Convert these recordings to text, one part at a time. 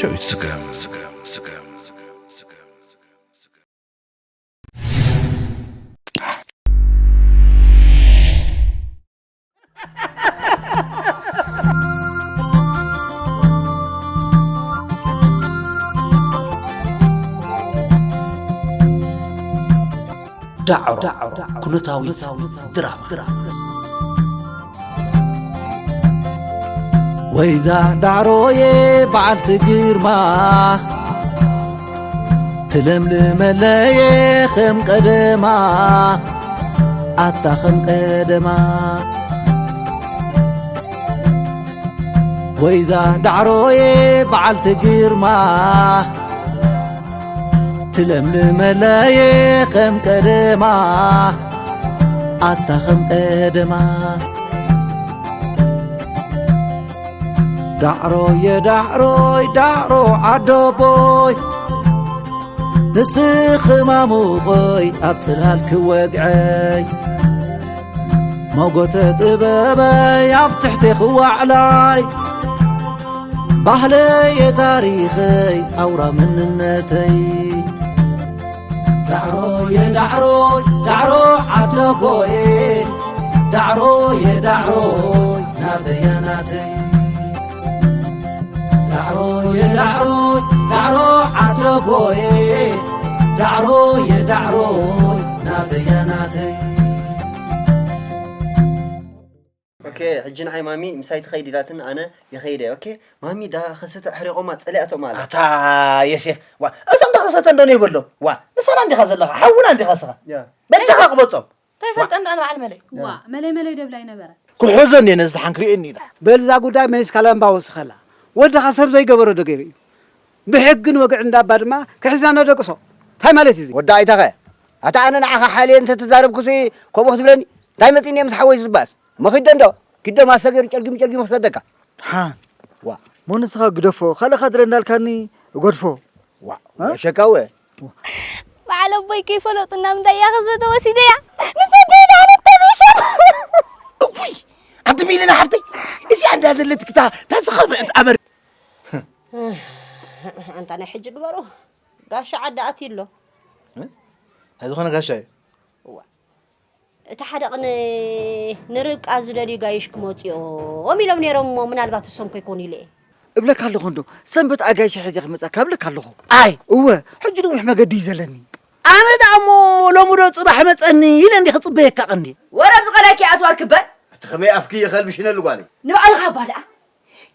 ዳዊት ስገም። ዳዕሮ ኩነታዊት ድራማ። ወይዛ ዳዕሮዬ በዓልቲ ግርማ፣ ትለምልመለየ ከም ቀደማ፣ ኣታ ከም ቀደማ። ወይዛ ዳዕሮዬ በዓልቲ ግርማ፣ ትለምልመለየ ከም ቀደማ፣ ኣታ ከም ቀደማ። ዳዕሮየ ዳዕሮይ ዳዕሮ ዓደቦይ፣ ንስኺ ማሙቐይ ኣብ ጽላል ክወግዐይ፣ መጎተ ጥበበይ ኣብ ትሕቴ ክዋዕላይ፣ ባህለየ ታሪኸይ ኣውራ መንነተይ። ዳዕሮየ ዳዕሮይ ዳዕሮ ዓደቦየ፣ ዳዕሮየ ዳዕሮይ ናተያ ናተይ። ዳዕሮየ ዳዕሮይ ዳዕሮ ዓደቦየ፣ ዳዕሮየ ዳዕሮይ ናተያ ናተይ። ኦኬ፣ ሕጂ ንዓይ ማሚ ምሳይ ትኸይድ ኢላትን ኣነ ይኸይደ። ኦኬ፣ ማሚ ዳ ኸሰተ ኣሕሪቖማ ጸሊኣቶም ኣላ። ኣታ የሴፍ፣ ዋ፣ እሳ እንዳ ኸሰተ እንዶ ነይበሎ። ዋ፣ ንሳና እንዲኻ ዘለኻ፣ ሓውና እንዲኻ ስኻ። ያ። በጃኻ ቅበጾም። እንታይ ፈልጠ እንዳ ንበዓል መለይ። ዋ፣ መለይ መለይ ደብላ ይነበረ። ክሕዞ እንዴ ነዚ ተሓንክሪኦ እንዲና። በልዛ ጉዳይ መሊስካ ላምባ ወስኸላ። ወድኻ ሰብ ዘይገበሮ ዶ ገይሩ እዩ። ብሕግን ወግዕን እንዳባ ድማ ክሕዝና ነደቅሶ። እንታይ ማለት እዩ እዚ? ወዲ ኣይተኸ፣ ኣታ ኣነ ንዓኻ ሓልየ እንተ ተዛረብኩሲ ከምኡ ክትብለኒ? እንታይ መጺኒ ምስ ሓወይ ዝባስ? እሞ ኪድ እንዶ፣ ኪድ ዶ ማሰገር ጨልጊም ጨልጊም ክሰደካ። ሓን። ዋ። እሞ ንስኻ ግደፎ፣ ካልእኻ ድረ እንዳልካኒ እገድፎ። ዋ፣ እ? ሸካወ። በዓል ኣቦይ ከይፈለጡ ናብ እንዳያ ከዘተ ወሲደያ። ንሰደይ ዳነት ተቤሸ። እውይ፣ ኣንቲ ሚሊና ሓፍተይ፣ እዚኣ እንዳ ዘለትኪ እታ፣ እታ ዝኸፍአት ኣበር። ኣንታ ናይ ሕጂ ግበሮ። ጋሻ ዓዲ ኣትዩ ኣሎ። እ? እዚ ኾነ ጋሻ እዩ። እዋ። እቲ ሓደ ቅኒ ንርብቃ ዝደልዩ ጋይሽ ክመፁ እዮም ኢሎም ነይሮም እሞ፣ ምናልባት እሶም ከይኮኑ ኢለ እየ። እብለካ ኣለኹ እንዶ፣ ሰንበት ኣጋይሽ ሒዘ ክመፀካ እብለካ ኣለኹ። ኣይ! እወ፣ ሕጂ ንዊሕ መገዲ እዩ ዘለኒ። ኣነ ደኣ እሞ ሎሚ ዶ ፅባሕ መፀኒ ኢለ እንዲ ክፅበየካ ቀንዲ። ወረ ብዝቐለኪ ኣትዋር ክበል። እቲ ከመይ ኣፍኪ ይኸልብሽነሉ ጓለይ? ንባዕልኻ እባ ደኣ።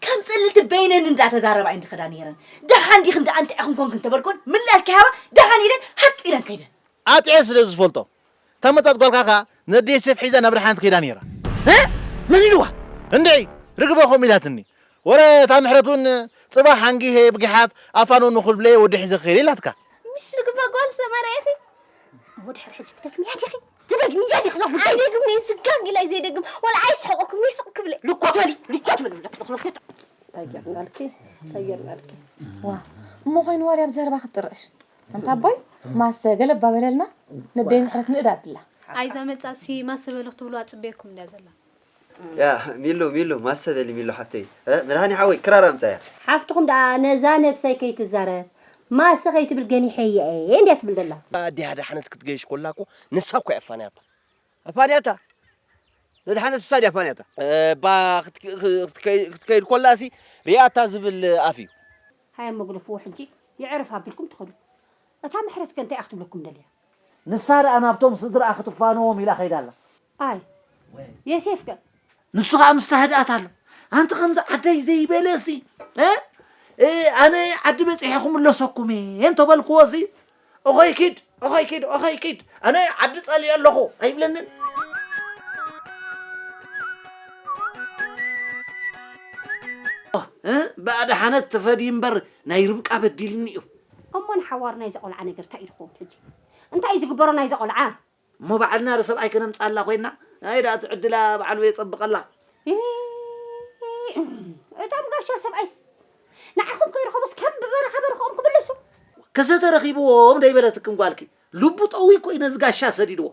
ከም ጽልልቲ በይነን እንዳተዛረባ እየን ዝኸዳ ነይረን። ደሓን ዲኽን ደኣ እንታይ ኢኽን ኮንክን ተበልኩን፣ ምላሽ ከይሃባ ደሓን ኢለን ሃጥ ኢለን ከይደን። ኣጥዕየ ስለ ዝፈልጦ፣ እታ መጣጥ ጓልካ ኸኣ ነዴ ሴፍ ሒዛ ናብ ደሓነት ከይዳ ነይራ። እ? መን ኢልዋ? እንድዒ፣ ርግበ ከምኡ ኢላትኒ። ወረ እታ ምሕረት እውን ጽባሕ ኣንጊሄ ብጊሓት ኣፋኖ ንኹል ብለየ ወዲ ሒዘ ክኸይደ ኢላትካ። ምሽ ርግበ ጓል ሰመረ ኢኺ? እሞ ድሕሪ ሕጂ ትደግምያ ዲኺ? ትደግምያ ዲኺ እዛ ጉዳይ? ኣይደግምን እየ፣ ስጋግ ኢለ ኣይዘይደግም። ዋላ ኣይስሕቐኩም፣ ይስቕ ክብለ። ልኮት በሊ፣ ልኮት በሊ፣ ልኮት፣ ልኮት። እንታይ ጌርናልኪ? እንታይ ጌርናልኪ? ዋ፣ እሞ ኮይኑ ዋልያ ኣብ ዘረባ ክትጥርዕሽ? ኣንታ ኣቦይ፣ ማሰ ገለባ በለልና፣ ነደይ ምሕረት ንእድ ኣብላ። ኣይዛ መጻሲ ማሰ በሉ ክትብሉ ኣጽበየኩም እንድያ ዘላ። ያ፣ ሚሉ፣ ሚሉ፣ ማሰ በሊ ሚሉ ሓፍተይ። እ፣ መድሃኒ ሓወይ፣ ክራር ኣምጻያ። ሓፍትኹም ደኣ ነዛ ነብሰይ ከይትዛረብ፣ ማሰ ከይትብል ገኒሐያ እየ እንድያ ትብል ዘላ። ኣዲኣ ደሓነት ክትገይሽ ኮላ እኮ ንሳ እኮ እያ ኣፋንያታ። ኣፋንያታ? ነድሓነት ንሳ ድያ ኣፋንያታ? እ፣ ባ ክትክ-፣ ክ-፣ ክትከይ-፣ ክትከይድ ኮላሲ ሪኣታ ዝብል ኣፍ እዩ። ሃየ እሞ ግደፍዎ ሕጂ፣ የዕርፍ ኣቢልኩም ትኸዱ። እታ ምሕረት ከ እንታይ እያ ክትብለኩም ደልያ? ንሳ ደኣ ናብቶም ስድራኣ ክትፋነዎም ኢላ ከይዳ ኣላ። ኣይ፣ የሴፍ ከ? ንሱ ኸኣ ምስታ ህድኣት ኣሎ። ኣንቲ ከምዚ ዓደይ ዘይበለሲ፣ እ? እ፣ ኣነ ዓዲ በጺሐ ክምለሰኩም እየ እንተበልክዎሲ፣ "ኦኸይ ኪድ፣ ኦኸይ ኪድ፣ ኦኸይ ኪድ፣ ኣነ ዓዲ ጸሊኤ ኣለኹ" ኣይብለንን። እ፣ ብኣድሓነት ተፈድዩ እምበር ናይ ርብቃ በዲልኒ እዩ። እሞ ንሓዋሩ ናይዛ ቆልዓ ነገር እንታይ እዩ ዝኸውን ሕጂ? እንታይ እዩ ዝግበሮ ናይዛ ቆልዓ? እሞ ባዕልና ዶ ሰብኣይ ከነምጻላ ኮይና? ናይ ደኣ እቲ ዕድላ ባዕሉ የጸብቐላ። እ፣ እቶም ጋሻ ሰብኣይስ ንዓኹም ከይረኸቡስ ከም ብበረኻ በረኽኦም ክምለሱ? ከሰተ ረኺብዎም ዶ ኣይበለትክን ጓልኪ? ልቡ ጠውይ እኮ እዩ ነዚ ጋሻ ሰዲድዎ።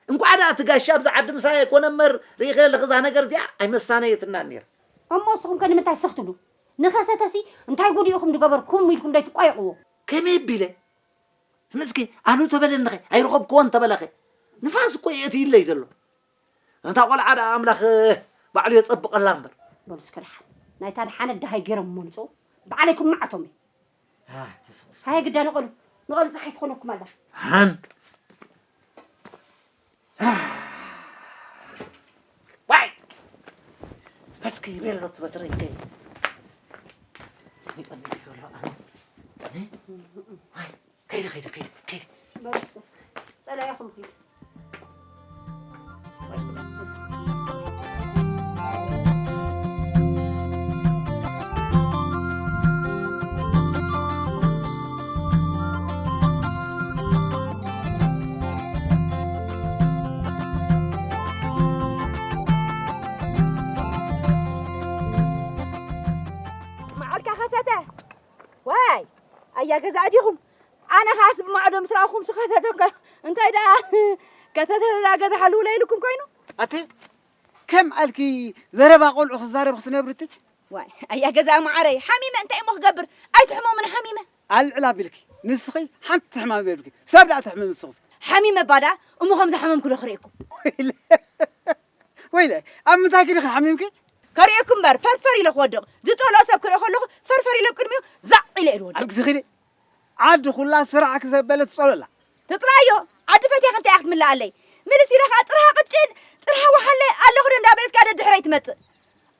እንቋዕ ደኣ እቲ ጋሻ ኣብዚ ዓዲ ምሳይ ኣይኮነ እምበር ርኢኺ ኣለኺ እዛ ነገር እዚኣ ኣይመሳነየትናን ነይራ። እሞ ንስኹም ከ ንምንታይ ስኽ ትብሉ? ንኸሰተሲ እንታይ ጉድ ኢኹም ዝገበርኩም ኢልኩም ዶ ኣይትቋየቕዎ? ከመይ ኣቢለ? ምስኪ ኣሉ ተበለንኸ ኣይረኸብክዎን ተበለኸ? ንፋስ እኮ የእትይለይ ዘሎ። እታ ቆልዓ ደኣ ኣምላኽ ባዕሉ የጸብቐላ እምበር። በሉ እስከ ደሓን ናይታ ደሓነት ደሃይ ገይሮም እሞ ንጽኡ። ባዕለይኩም መዓቶም እዩ። ኣቲ ስቕ ስቕ። ሃየ ግዳ ንቐሉ፣ ንቐሉ ጸሓይ ትኾነኩም ኣላ። ሃን። ዋይ! እስኪ ቤሎ ትበትረኝ ከይ። ይቐልድ ዘሎ ኣነ። እ? ዋይ! ከይደ፣ ከይደ፣ ከይደ፣ ከይደ። በሉ እስከ ጸላኢኹም ኪዱ። መዓርካ ከሰተ። ዋይ፣ ኣያ ገዛ ዲኹም? ኣነ ኻስ ብማዕዶ ምስ ረኣኹም ስኸሰተ እኮ። እንታይ ደኣ ከሰተ ደኣ ገዛ ሓልውለ ኢልኩም ኮይኑ? ኣቲ ከም ኣልኪ ዘረባ ቆልዑ ክዛረብ ክትነብርቲ? ዋይ፣ ኣያ ገዛ መዓረይ፣ ሓሚመ እንታይ እሞ ክገብር? ኣይትሕመሙን ሓሚመ። ኣልዕል ኣቢልኪ፣ ንስኺ ሓንቲ ሕማም የብልኪ። ሰብ ደኣ ትሕምም ንስኽስ? ሓሚመ ባዳ፣ እሞ ከም ዝሓመምኩ ዶ ክርእየኩም? ወይለ፣ ወይለ፣ ኣብ ምንታይ ኪድኺ ሓሚምኪ? ከርእየኩም እምበር፣ ፈርፈር ኢለ ክወድቕ። ዝጸልኦ ሰብ ክርኢ ከለኹ፣ ፈርፈር ኢለ ኣብ ቅድሚኡ ዛዕ ኢለ እየ ዝወድቕ። ኣብ ግዜ ኺዲ፣ ዓዲ ኩላ ስራዕ ክዘበለ ትጸልኦ ኣላ። ትጽልኣዮ፣ ዓዲ ፈትያ ክንታይ እያ ክትምልኣለይ? ምልስ ኢለ ኸኣ ጥርሃ ቅጭን፣ ጥርሃ ወሓለ ኣለኹ ዶ እንዳበለት ከኣ ደድሕረይ ትመጽእ።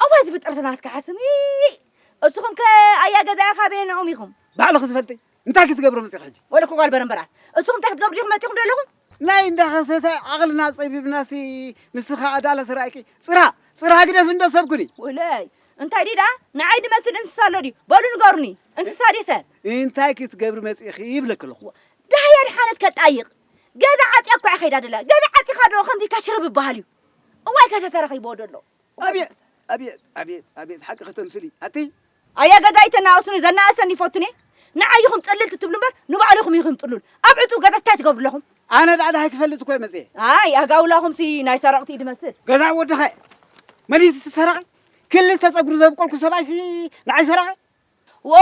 እዋይ ዝፍጥረት ናትካ ሓስም፣ ኢይ! እስኹም ከ ኣያ ገዛኢ ካበየናኦም ኢኹም? ባዕልኺ ትፈልጢ። እንታይ ክትገብሪ መጺኺ ሕጂ? ወለኩ ጓል በረምበራት። እስኹም እንታይ ክትገብሩ ዲኹም መጺኹም ዘለኹም? ናይ እንዳኸሰተ ዓቕልና ጸቢብናሲ ንስኻ ኣዳለ ስራይኪ። ጽራ፣ ጽራ ግደፍ እንዶ ሰብ ኩኒ። ወለይ፣ እንታይ ዲዳ? ንዓይ ድመስል እንስሳ ኣሎ ድዩ? በሉ ንገሩኒ። እንስሳ ድዩ ሰብ? እንታይ ክትገብሪ መጺኺ ይብለኪ ኣለኹ። ደሃይ ኣድሓነት ከጣይቕ። ገዛ ዓጽያ እኳ እያ ከይዳ ደላ። ገዛ ዓጺኻ ዶ ከምዚ ኢልካ ሽርብ ይበሃል እዩ? እዋይ ከተተ ረኺብዎ ደሎ። ኣቤት፣ ኣቤት፣ ኣቤት፣ ኣቤት፣ ሓቂ ከተምስሊ። ኣቲ ኣያ ገዛይ ተናእሱኒ፣ ዘናእሰኒ ይፈቱኒ። ንዓይ ኢኹም ጽልል ትብሉ እምበር፣ ንባዕልኹም ኢኹም ጽሉል። ኣብ ዕጹው ገዛ እንታይ ትገብሩ ኣለኹም? ኣነ ደኣ ደሃይ ክፈልጥ እኮ እየ መጽየ። ኣይ፣ ኣጋውላኹምሲ ናይ ሰረቕቲ እዩ ድመስል። ገዛ ወድኻ መሊስ ትሰረቐ? ክልተ ጸጉሪ ዘብቆልኩ ሰብኣይሲ ንዓይ ሰረቐ? ዎ፣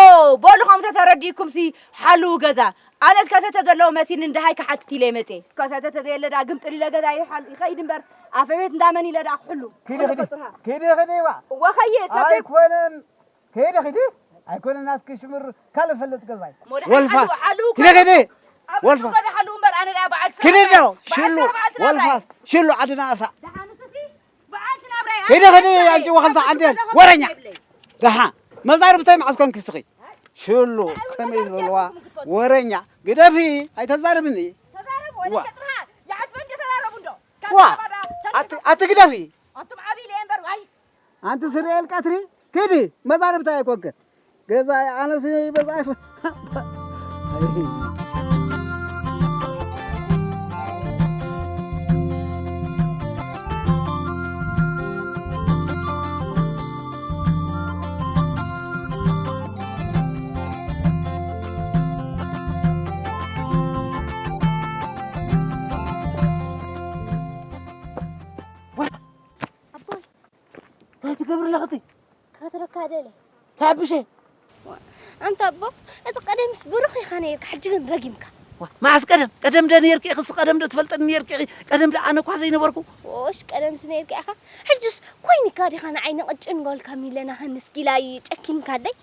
በሉ ከምተ ተረዲእኩምሲ ሓልው ገዛ። ኣነስ ከሰተ ዘለዎ መሲልኒ ደሃይ ክሓትት ኢለ መጽየ። ከሰተ ተዘየለ ደኣ ግምጥል ኢለ ገዛ ይሓል-፣ ይኸይድ እምበር፣ ኣፈ ቤት እንዳመን ኢለ ደኣ ክሕሉ። ኪዲ፣ ኪዲ። ጥርሃ። ኪዲ፣ ኪዲ፣ ዋ። እወ፣ ኸይድ፣ ሰተይ። ኣይኮነን። ኪዲ፣ ኪዲ። ኣይኮነን፣ ናትኪ ሽሙር ካልእ ፈልጥ ገዛይ። ሞዳ ወልፋ። ሓሉ፣ ሓሉ ኪዲ፣ ኪዲ። ኣብ ወልፋ። ገዛ ሓሉ እምበር፣ ኣነ ደኣ በዓል ኪዲ ስራሕ ዶ? በዓል ሽሉ፣ ስራሕ፣ በዓል ስራሕ ወልፋ። እየ። ሽሉ ዓድና ኣሳ። ደሓን እስኪ፣ በዓል ስራሕ እየ። ኪዲ፣ ኪዲ፣ ኣይ፣ ኣንቺ ወኸልታ ዓንዴል። ወረኛ። የብለይ። ደሓ። መዛርብተይ መዓስ ኮንኪ እስኺ? ሽሉ፣ ከመይ ዝበልዋ ወረኛ። ግደፊ፣ ኣይተዛርብኒ። ተዛረብ፣ ወደ ዋ። ሰጥርሃ። ይዓትበ እንደ ተዛረቡ እንዶ። ዋ። ኣቲ፣ ኣቲ ግደፊ። ኣንቱም ዓብዪ እምበር፣ ዋይ። ኣንቲ ስርኤል ቀትሪ፣ ኪዲ፣ መዛርብታ ኣይኮንክን። ገዛ ኣነስ በዛ ኣይፈ-፣ ኣቦይ። እንታይ ትገብሪ ኣለኽቲ? ክኸትረካ ደለ። ታብሸ። ኣንታ ኣቦ፣ እቲ ቀደምስ ብሩኽ ኢኻ ነይርካ፣ ሕጂ ግን ረጊምካ። ዋ፣ መዓስ ቀደም? ቀደም ዶ ነይርኪ ኢኺ? ቀደም ዶ ትፈልጥኒ ነይርኪ ኢኺ? ቀደም ዶ ኣነ እኳ ዘይነበርኩ? ዎሽ፣ ቀደምስ ነይርካ ኢኻ። ሕጅስ ኮይንካ ዲኻ ንዓይ ንቕጭን ጎልካ ሚለና ሃንስ ጊላይ ጨኪንካ ኣደይ?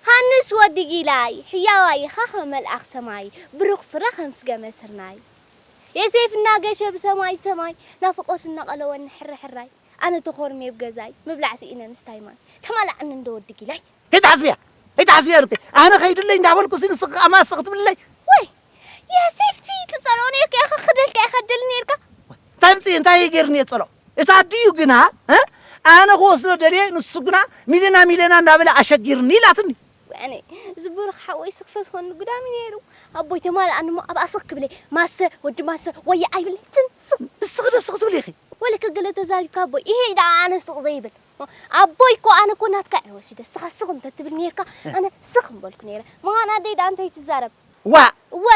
ሃንስ ወዲ ጊላይ፣ ሕያዋይ ኢኻ ከም መልኣኽ ሰማይ፣ ብሩኽ ፍረ ከም ስገመ ስርናይ። የሴፍ እናገሸ ብሰማይ ሰማይ፣ ናፍቖት እናቐለወኒ ሕረ ሕራይ። ኣነ ተኾርምየ ብገዛይ፣ ምብላዕ ስኢነ ምስታይ ማይ። ተማላዕኒ እንዶ ወዲ ጊላይ። ከይትሓስብያ፣ ከይትሓስብያ ኢልኪ። ኣነ ከይዱለይ እንዳበልኩ ሲ ንስኺ ከኣ ማሰ ክትብልለይ? ወይ፣ የሴፍሲ ትጸልኦ ነይርካ ኢኻ፣ ክደልካ ኢኻ ትደሊ ነይርካ። እንታይ ምጽእ፣ እንታይ ገይርኒ እየ ጸልኦ? እቲ ኣዲኡ ግና፣ እ? ኣነ ክወስዶ ደልየ፣ ንሱ ግና ሚለና፣ ሚለና እንዳበለ ኣሸጊርኒ ኢላትኒ። ኣነ፣ እዚ ብሩኽ ሓወይስ ክፈትወኒ ግዳሚ ነይሩ። ኣቦይ ተማልኣኒ እሞ ኣብ ኣስኽ ክብለ፣ ማሰ፣ ወዲ ማሰ፣ ወየ ኣይብለይ፣ ትንስቕ። ንስኺ ዶ ስኽ ትብሊ ኢኺ? ወለከ ገለ ተዛሪብካ ኣቦይ፣ ይሄ ደኣ ኣነ ስቕ ዘይብል። ኣቦይ እኮ፣ ኣነ እኮ ናትካ እየ ወሲደ፣ ስኻ ስኽ እንተ ትብል ነይርካ፣ ኣነ ስኽ ምበልኩ ነይረ። ምዃን ኣደይ ደኣ እንታይ ትዛረብ? ዋ! እወ፣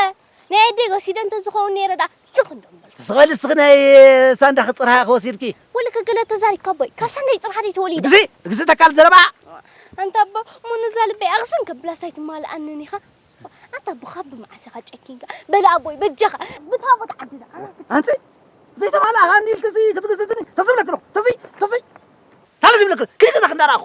ናይ ኣደይ ወሲደ እንተ ዝኸውን ነይረ ደኣ ስኽ እንዶ ምበልኩ። ስቕ በሊ፣ ስኽ ናይ ሳንዳኺ ጽርሃ ክወሲድኪ። ወለከ ገለ ተዛሪብካ ኣቦይ፣ ካብ ሳንዳይ ጽርሃ ደይ ተወሊደ። ግዚ፣ ግዚ ተካል ዘረባ። ኣንታ ኣቦ፣ እሞ ነዛ ልበይ ኣኽስን ከብላስ ኣይትማልኣንን ኢኻ? ኣንታ ኣቦ፣ ካብ መዓስ ኢኻ ጨኪንካ? በል ኣቦይ፣ በጃኻ፣ ብታቦት ዓድና። ኣንቲ ዘይተማልኣኻ እንዲ ኢልክሲ ክትግዝትኒ ተስብለክሎ። ተስይ፣ ተስይ። ታለ ዝብለክሎ። ክዲ ገዛ ክንዳራኹ።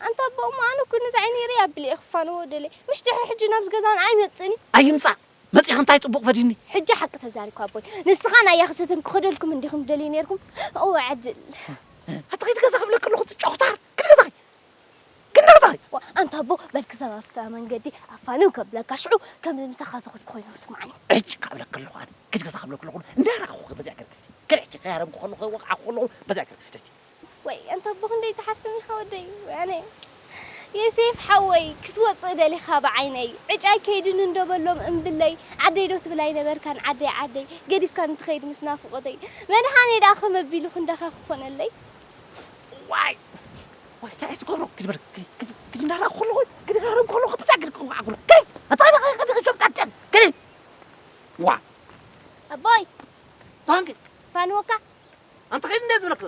ኣንታ ኣቦ፣ እሞ ኣነ እኮ ነዚ ዓይነይ ርእ ኣቢለ እየ ክፋንዎ ደልየ። ምሽ ድሕሪ ሕጂ ናብዚ ገዛና ኣይመጽእን እዩ። ኣይምጻእ። መጺኻ እንታይ ጽቡቕ ፈዲኒ? ሕጂ ሓቂ ተዛሪብካ ኣቦይ። ንስኻን ኣያኽስትን ክኸደልኩም እንዲኹም ትደልዩ ነይርኩም። እወ፣ ዕድል። ኣቲ ኺድ ገዛ ክብለክ ኣለኹ፣ እቲ ጨኹታር። ክድ ገዛ ኺድ። ክድ ገዛ ኺድ። ዋ፣ ኣንታ ኣቦ፣ በል ክሳብ ኣብታ መንገዲ ኣፋንው ከብለካ፣ ሽዑ ከም ምሳኻ ዝኸድኩ ኮይኑ ክስምዓኒ። ሕጂ ክብለክ ኣለኹ ኣነ። ክድ ገዛ ክብለክ ኣለኹ። እንዳራኹ በዚኣ ገርግር። ክድ ሕጂ ከያረምኩ ከለኹ፣ ወቕዓኩ ከለኹ፣ በዚኣ ገርግር። ወይ፣ ኣንታ ኣቦ፣ ክንደይ ትሓስም ኢኻ ወደይ? ኣነ፣ ዮሴፍ ሓወይ፣ ክትወጽእ ደሊኻ ብዓይነይ። ዕጫይ ከይድን እንዶ በሎም እምብለይ። ዓደይ ዶ ትብል ኣይነበርካን? ዓደይ፣ ዓደይ። ገዲፍካኒ ትኸይድ ምስ ናፍቖተይ። መድሃኔ ደኣ ከመ ኣቢሉ ክንዳኻ ክኾነለይ? ዋይ! ዋይ፣ እንታይ እየ ዝገብሮ? ግዲ በል፣ ግዲ፣ ግዲ፣ ግዲ እንዳረኣኹ ከለኹ፣ ግዲ እንዳረኣኹ ከለኹ፣ ብዛ ግዲ ክወዓኩ። ግዲ! ኣታ ግዲ፣ ግዲ፣ ግዲ፣ ግዲ፣ ግዲ! ዋ! ኣቦይ! ታንኪ! ፋንወካ? ኣንተ ኸይድ እንዴት ዝብለክ?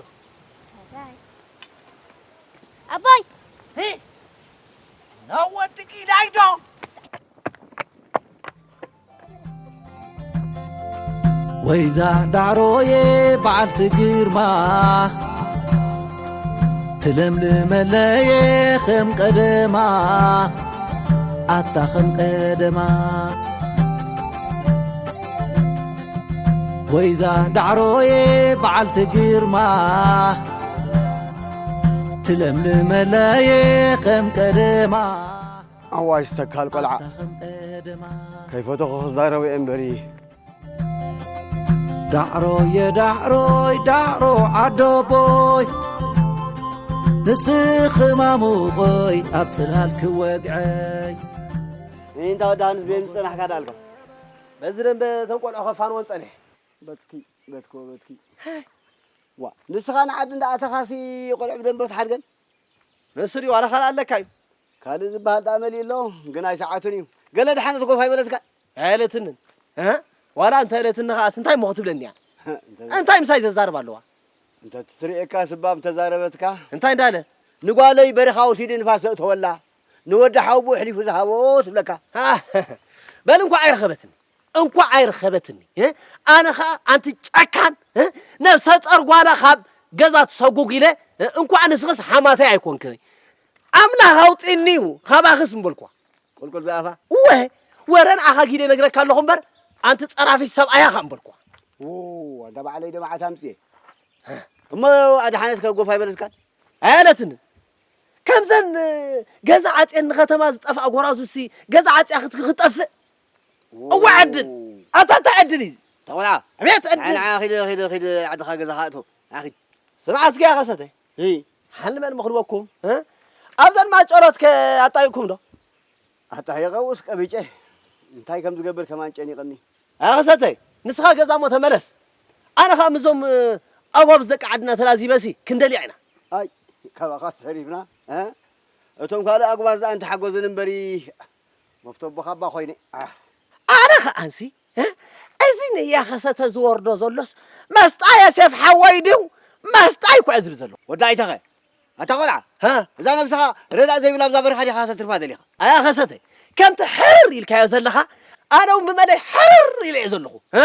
ኣቦይ! ሄ! ናወድቂ ላይዶ! ወይዛ ዳዕሮየ በዓልቲ ግርማ፣ ትለምልመለየ ከም ቀደማ፣ ኣታ ከም ቀደማ። ወይዛ ዳዕሮየ በዓልቲ ግርማ፣ ትለምልመለየ ከም ቀደማ። ኣዋይ ዝተካል ቆልዓ። ኣታ ከም ቀደማ። ከይፈተኹ ክዛረብ እየ እምበሪ። ዳዕሮየ ዳዕሮይ ዳዕሮ ዓዶቦይ፣ ንስኺ ማሙቐይ ኣብ ጽላል ክወግዐይ። እንታይ ወዲ ሃንስ ቤት ምጸናሕካ ዳልካ? በዚ ደንበ እቶም ቆልዑ ከፋንወን ጸኒሐ። በትኪ፣ በትኮ፣ በትኪ። ዋ፣ ንስኻ ንዓዲ እንዳኣተኻሲ ቆልዑ ብደንበ ትሓድገን? ንሱ ድዩ ዋላ ካልእ ኣለካ እዩ? ካልእ ዝበሃል ደኣ መሊኡ ኣሎ፣ ግን ኣይሰዓቱን እዩ። ገለ ደሓነት ጎፍ ኣይበለትካ? ኣየለትንን። እ? ዋላ እንተ ኣለትኒ ከኣስ እንታይ እሞ ክትብለኒ እያ? እንታይ ምሳይ ዘዛርብ ኣለዋ? እንተ ትርእየካ ስባብ ተዛረበትካ? እንታይ እንዳለ? ንጓለይ በረኻ ወሲዱ ንፋስ ዘእተወላ፣ ንወዲ ሓውቦ ኣሕሊፉ ዝሃቦ ትብለካ። ሃ፣ በል እንኳዕ ኣይረኸበትኒ። እንኳዕ ኣይረኸበትኒ፣ እ? ኣነ ኸኣ ኣንቲ ጨካን፣ እ? ነብሰ ጸር ጓላ ካብ ገዛ ትሰጉግ ኢለ፣ እ? እንኳዕ ንስኽስ ሓማተይ ኣይኮንክን። ኣምላኽ ኣውጺእኒ እዩ ካባኽስ ምበልኩዋ። ቁልቁል ዝኣፋ? እወ፣ ወረ ንኣኻ ጊደ ነግረካ ኣለኹ እምበር፣ ኣንቲ ጸራፊ ሰብኣያ ኸኣ ምበልኩዋ። ዎ፣ ኣንታ ባዕለይ ደማዓት ኣምጽኤ። እሞ ኣድሓነት ከጎፍ ኣይበለትካን? ኣያለትንን። ከምዘን፣ እ፣ ገዛ ዓጽየን ንኸተማ ዝጠፍኣ ጎራዙሲ፣ ገዛ ዓጽያ ክት-፣ ክትጠፍእ? እወ ዕድል። ኣታ እንታይ ዕድል እዩ? ተቆልዓ። ኣቤት ዕድል። ንዓ ኺድ፣ ኺድ፣ ኺድ ዓድኻ ገዛኻ እቶ። ንዓ ኺድ። ስምዓ እስኪ ኣኸሰተ። እይ። ሓልመን ምኽንበኩም፣ እ? ኣብዘን ማጨሎት ከ ኣጣይቅኩም ዶ? ኣጣየቀ ውስ ቀቢጨ። እንታይ ከም ዝገብር ከማን ጨኒቐኒ። ኣኸሰተ፣ ንስኻ ገዛ እሞ ተመለስ። ኣነ ኸኣ ምስዞም፣ እ፣ ኣጓብ ደቂ ዓድና ተላዚበሲ ክንደልያ ኢና። ኣይ፣ ካባኻ ተሪፍና፣ እ? እቶም ካልእ ኣጉባዝ ደኣ እንተሓገዙን እምበሪ፣ መፍቶ ኣቦኻ እባ ኮይነ። ኣህ። ኣነ ኸኣንሲ፣ እ? እዚ ነያኸሰተ ዝወርዶ ዘሎስ መስጣ የሴፍ ሓወይ ድዩ? መስጣ ኣይኮ እየ ዝብል ዘሎ። ወዲ ኣይተኸ፣ ኣታ ቆልዓ፣ ሃ? እዛ ነብስኻ ረዳእ ዘይብላ ኣብዛ በረኻ ዲኻ ከተትርፋ ደሊኻ? ኣያ ኸሰተ፣ ከምቲ ሕርር ኢልካዮ ዘለኻ፣ ኣነ እውን ብመለይ ሕርር ኢለ እየ ዘለኹ። ሃ?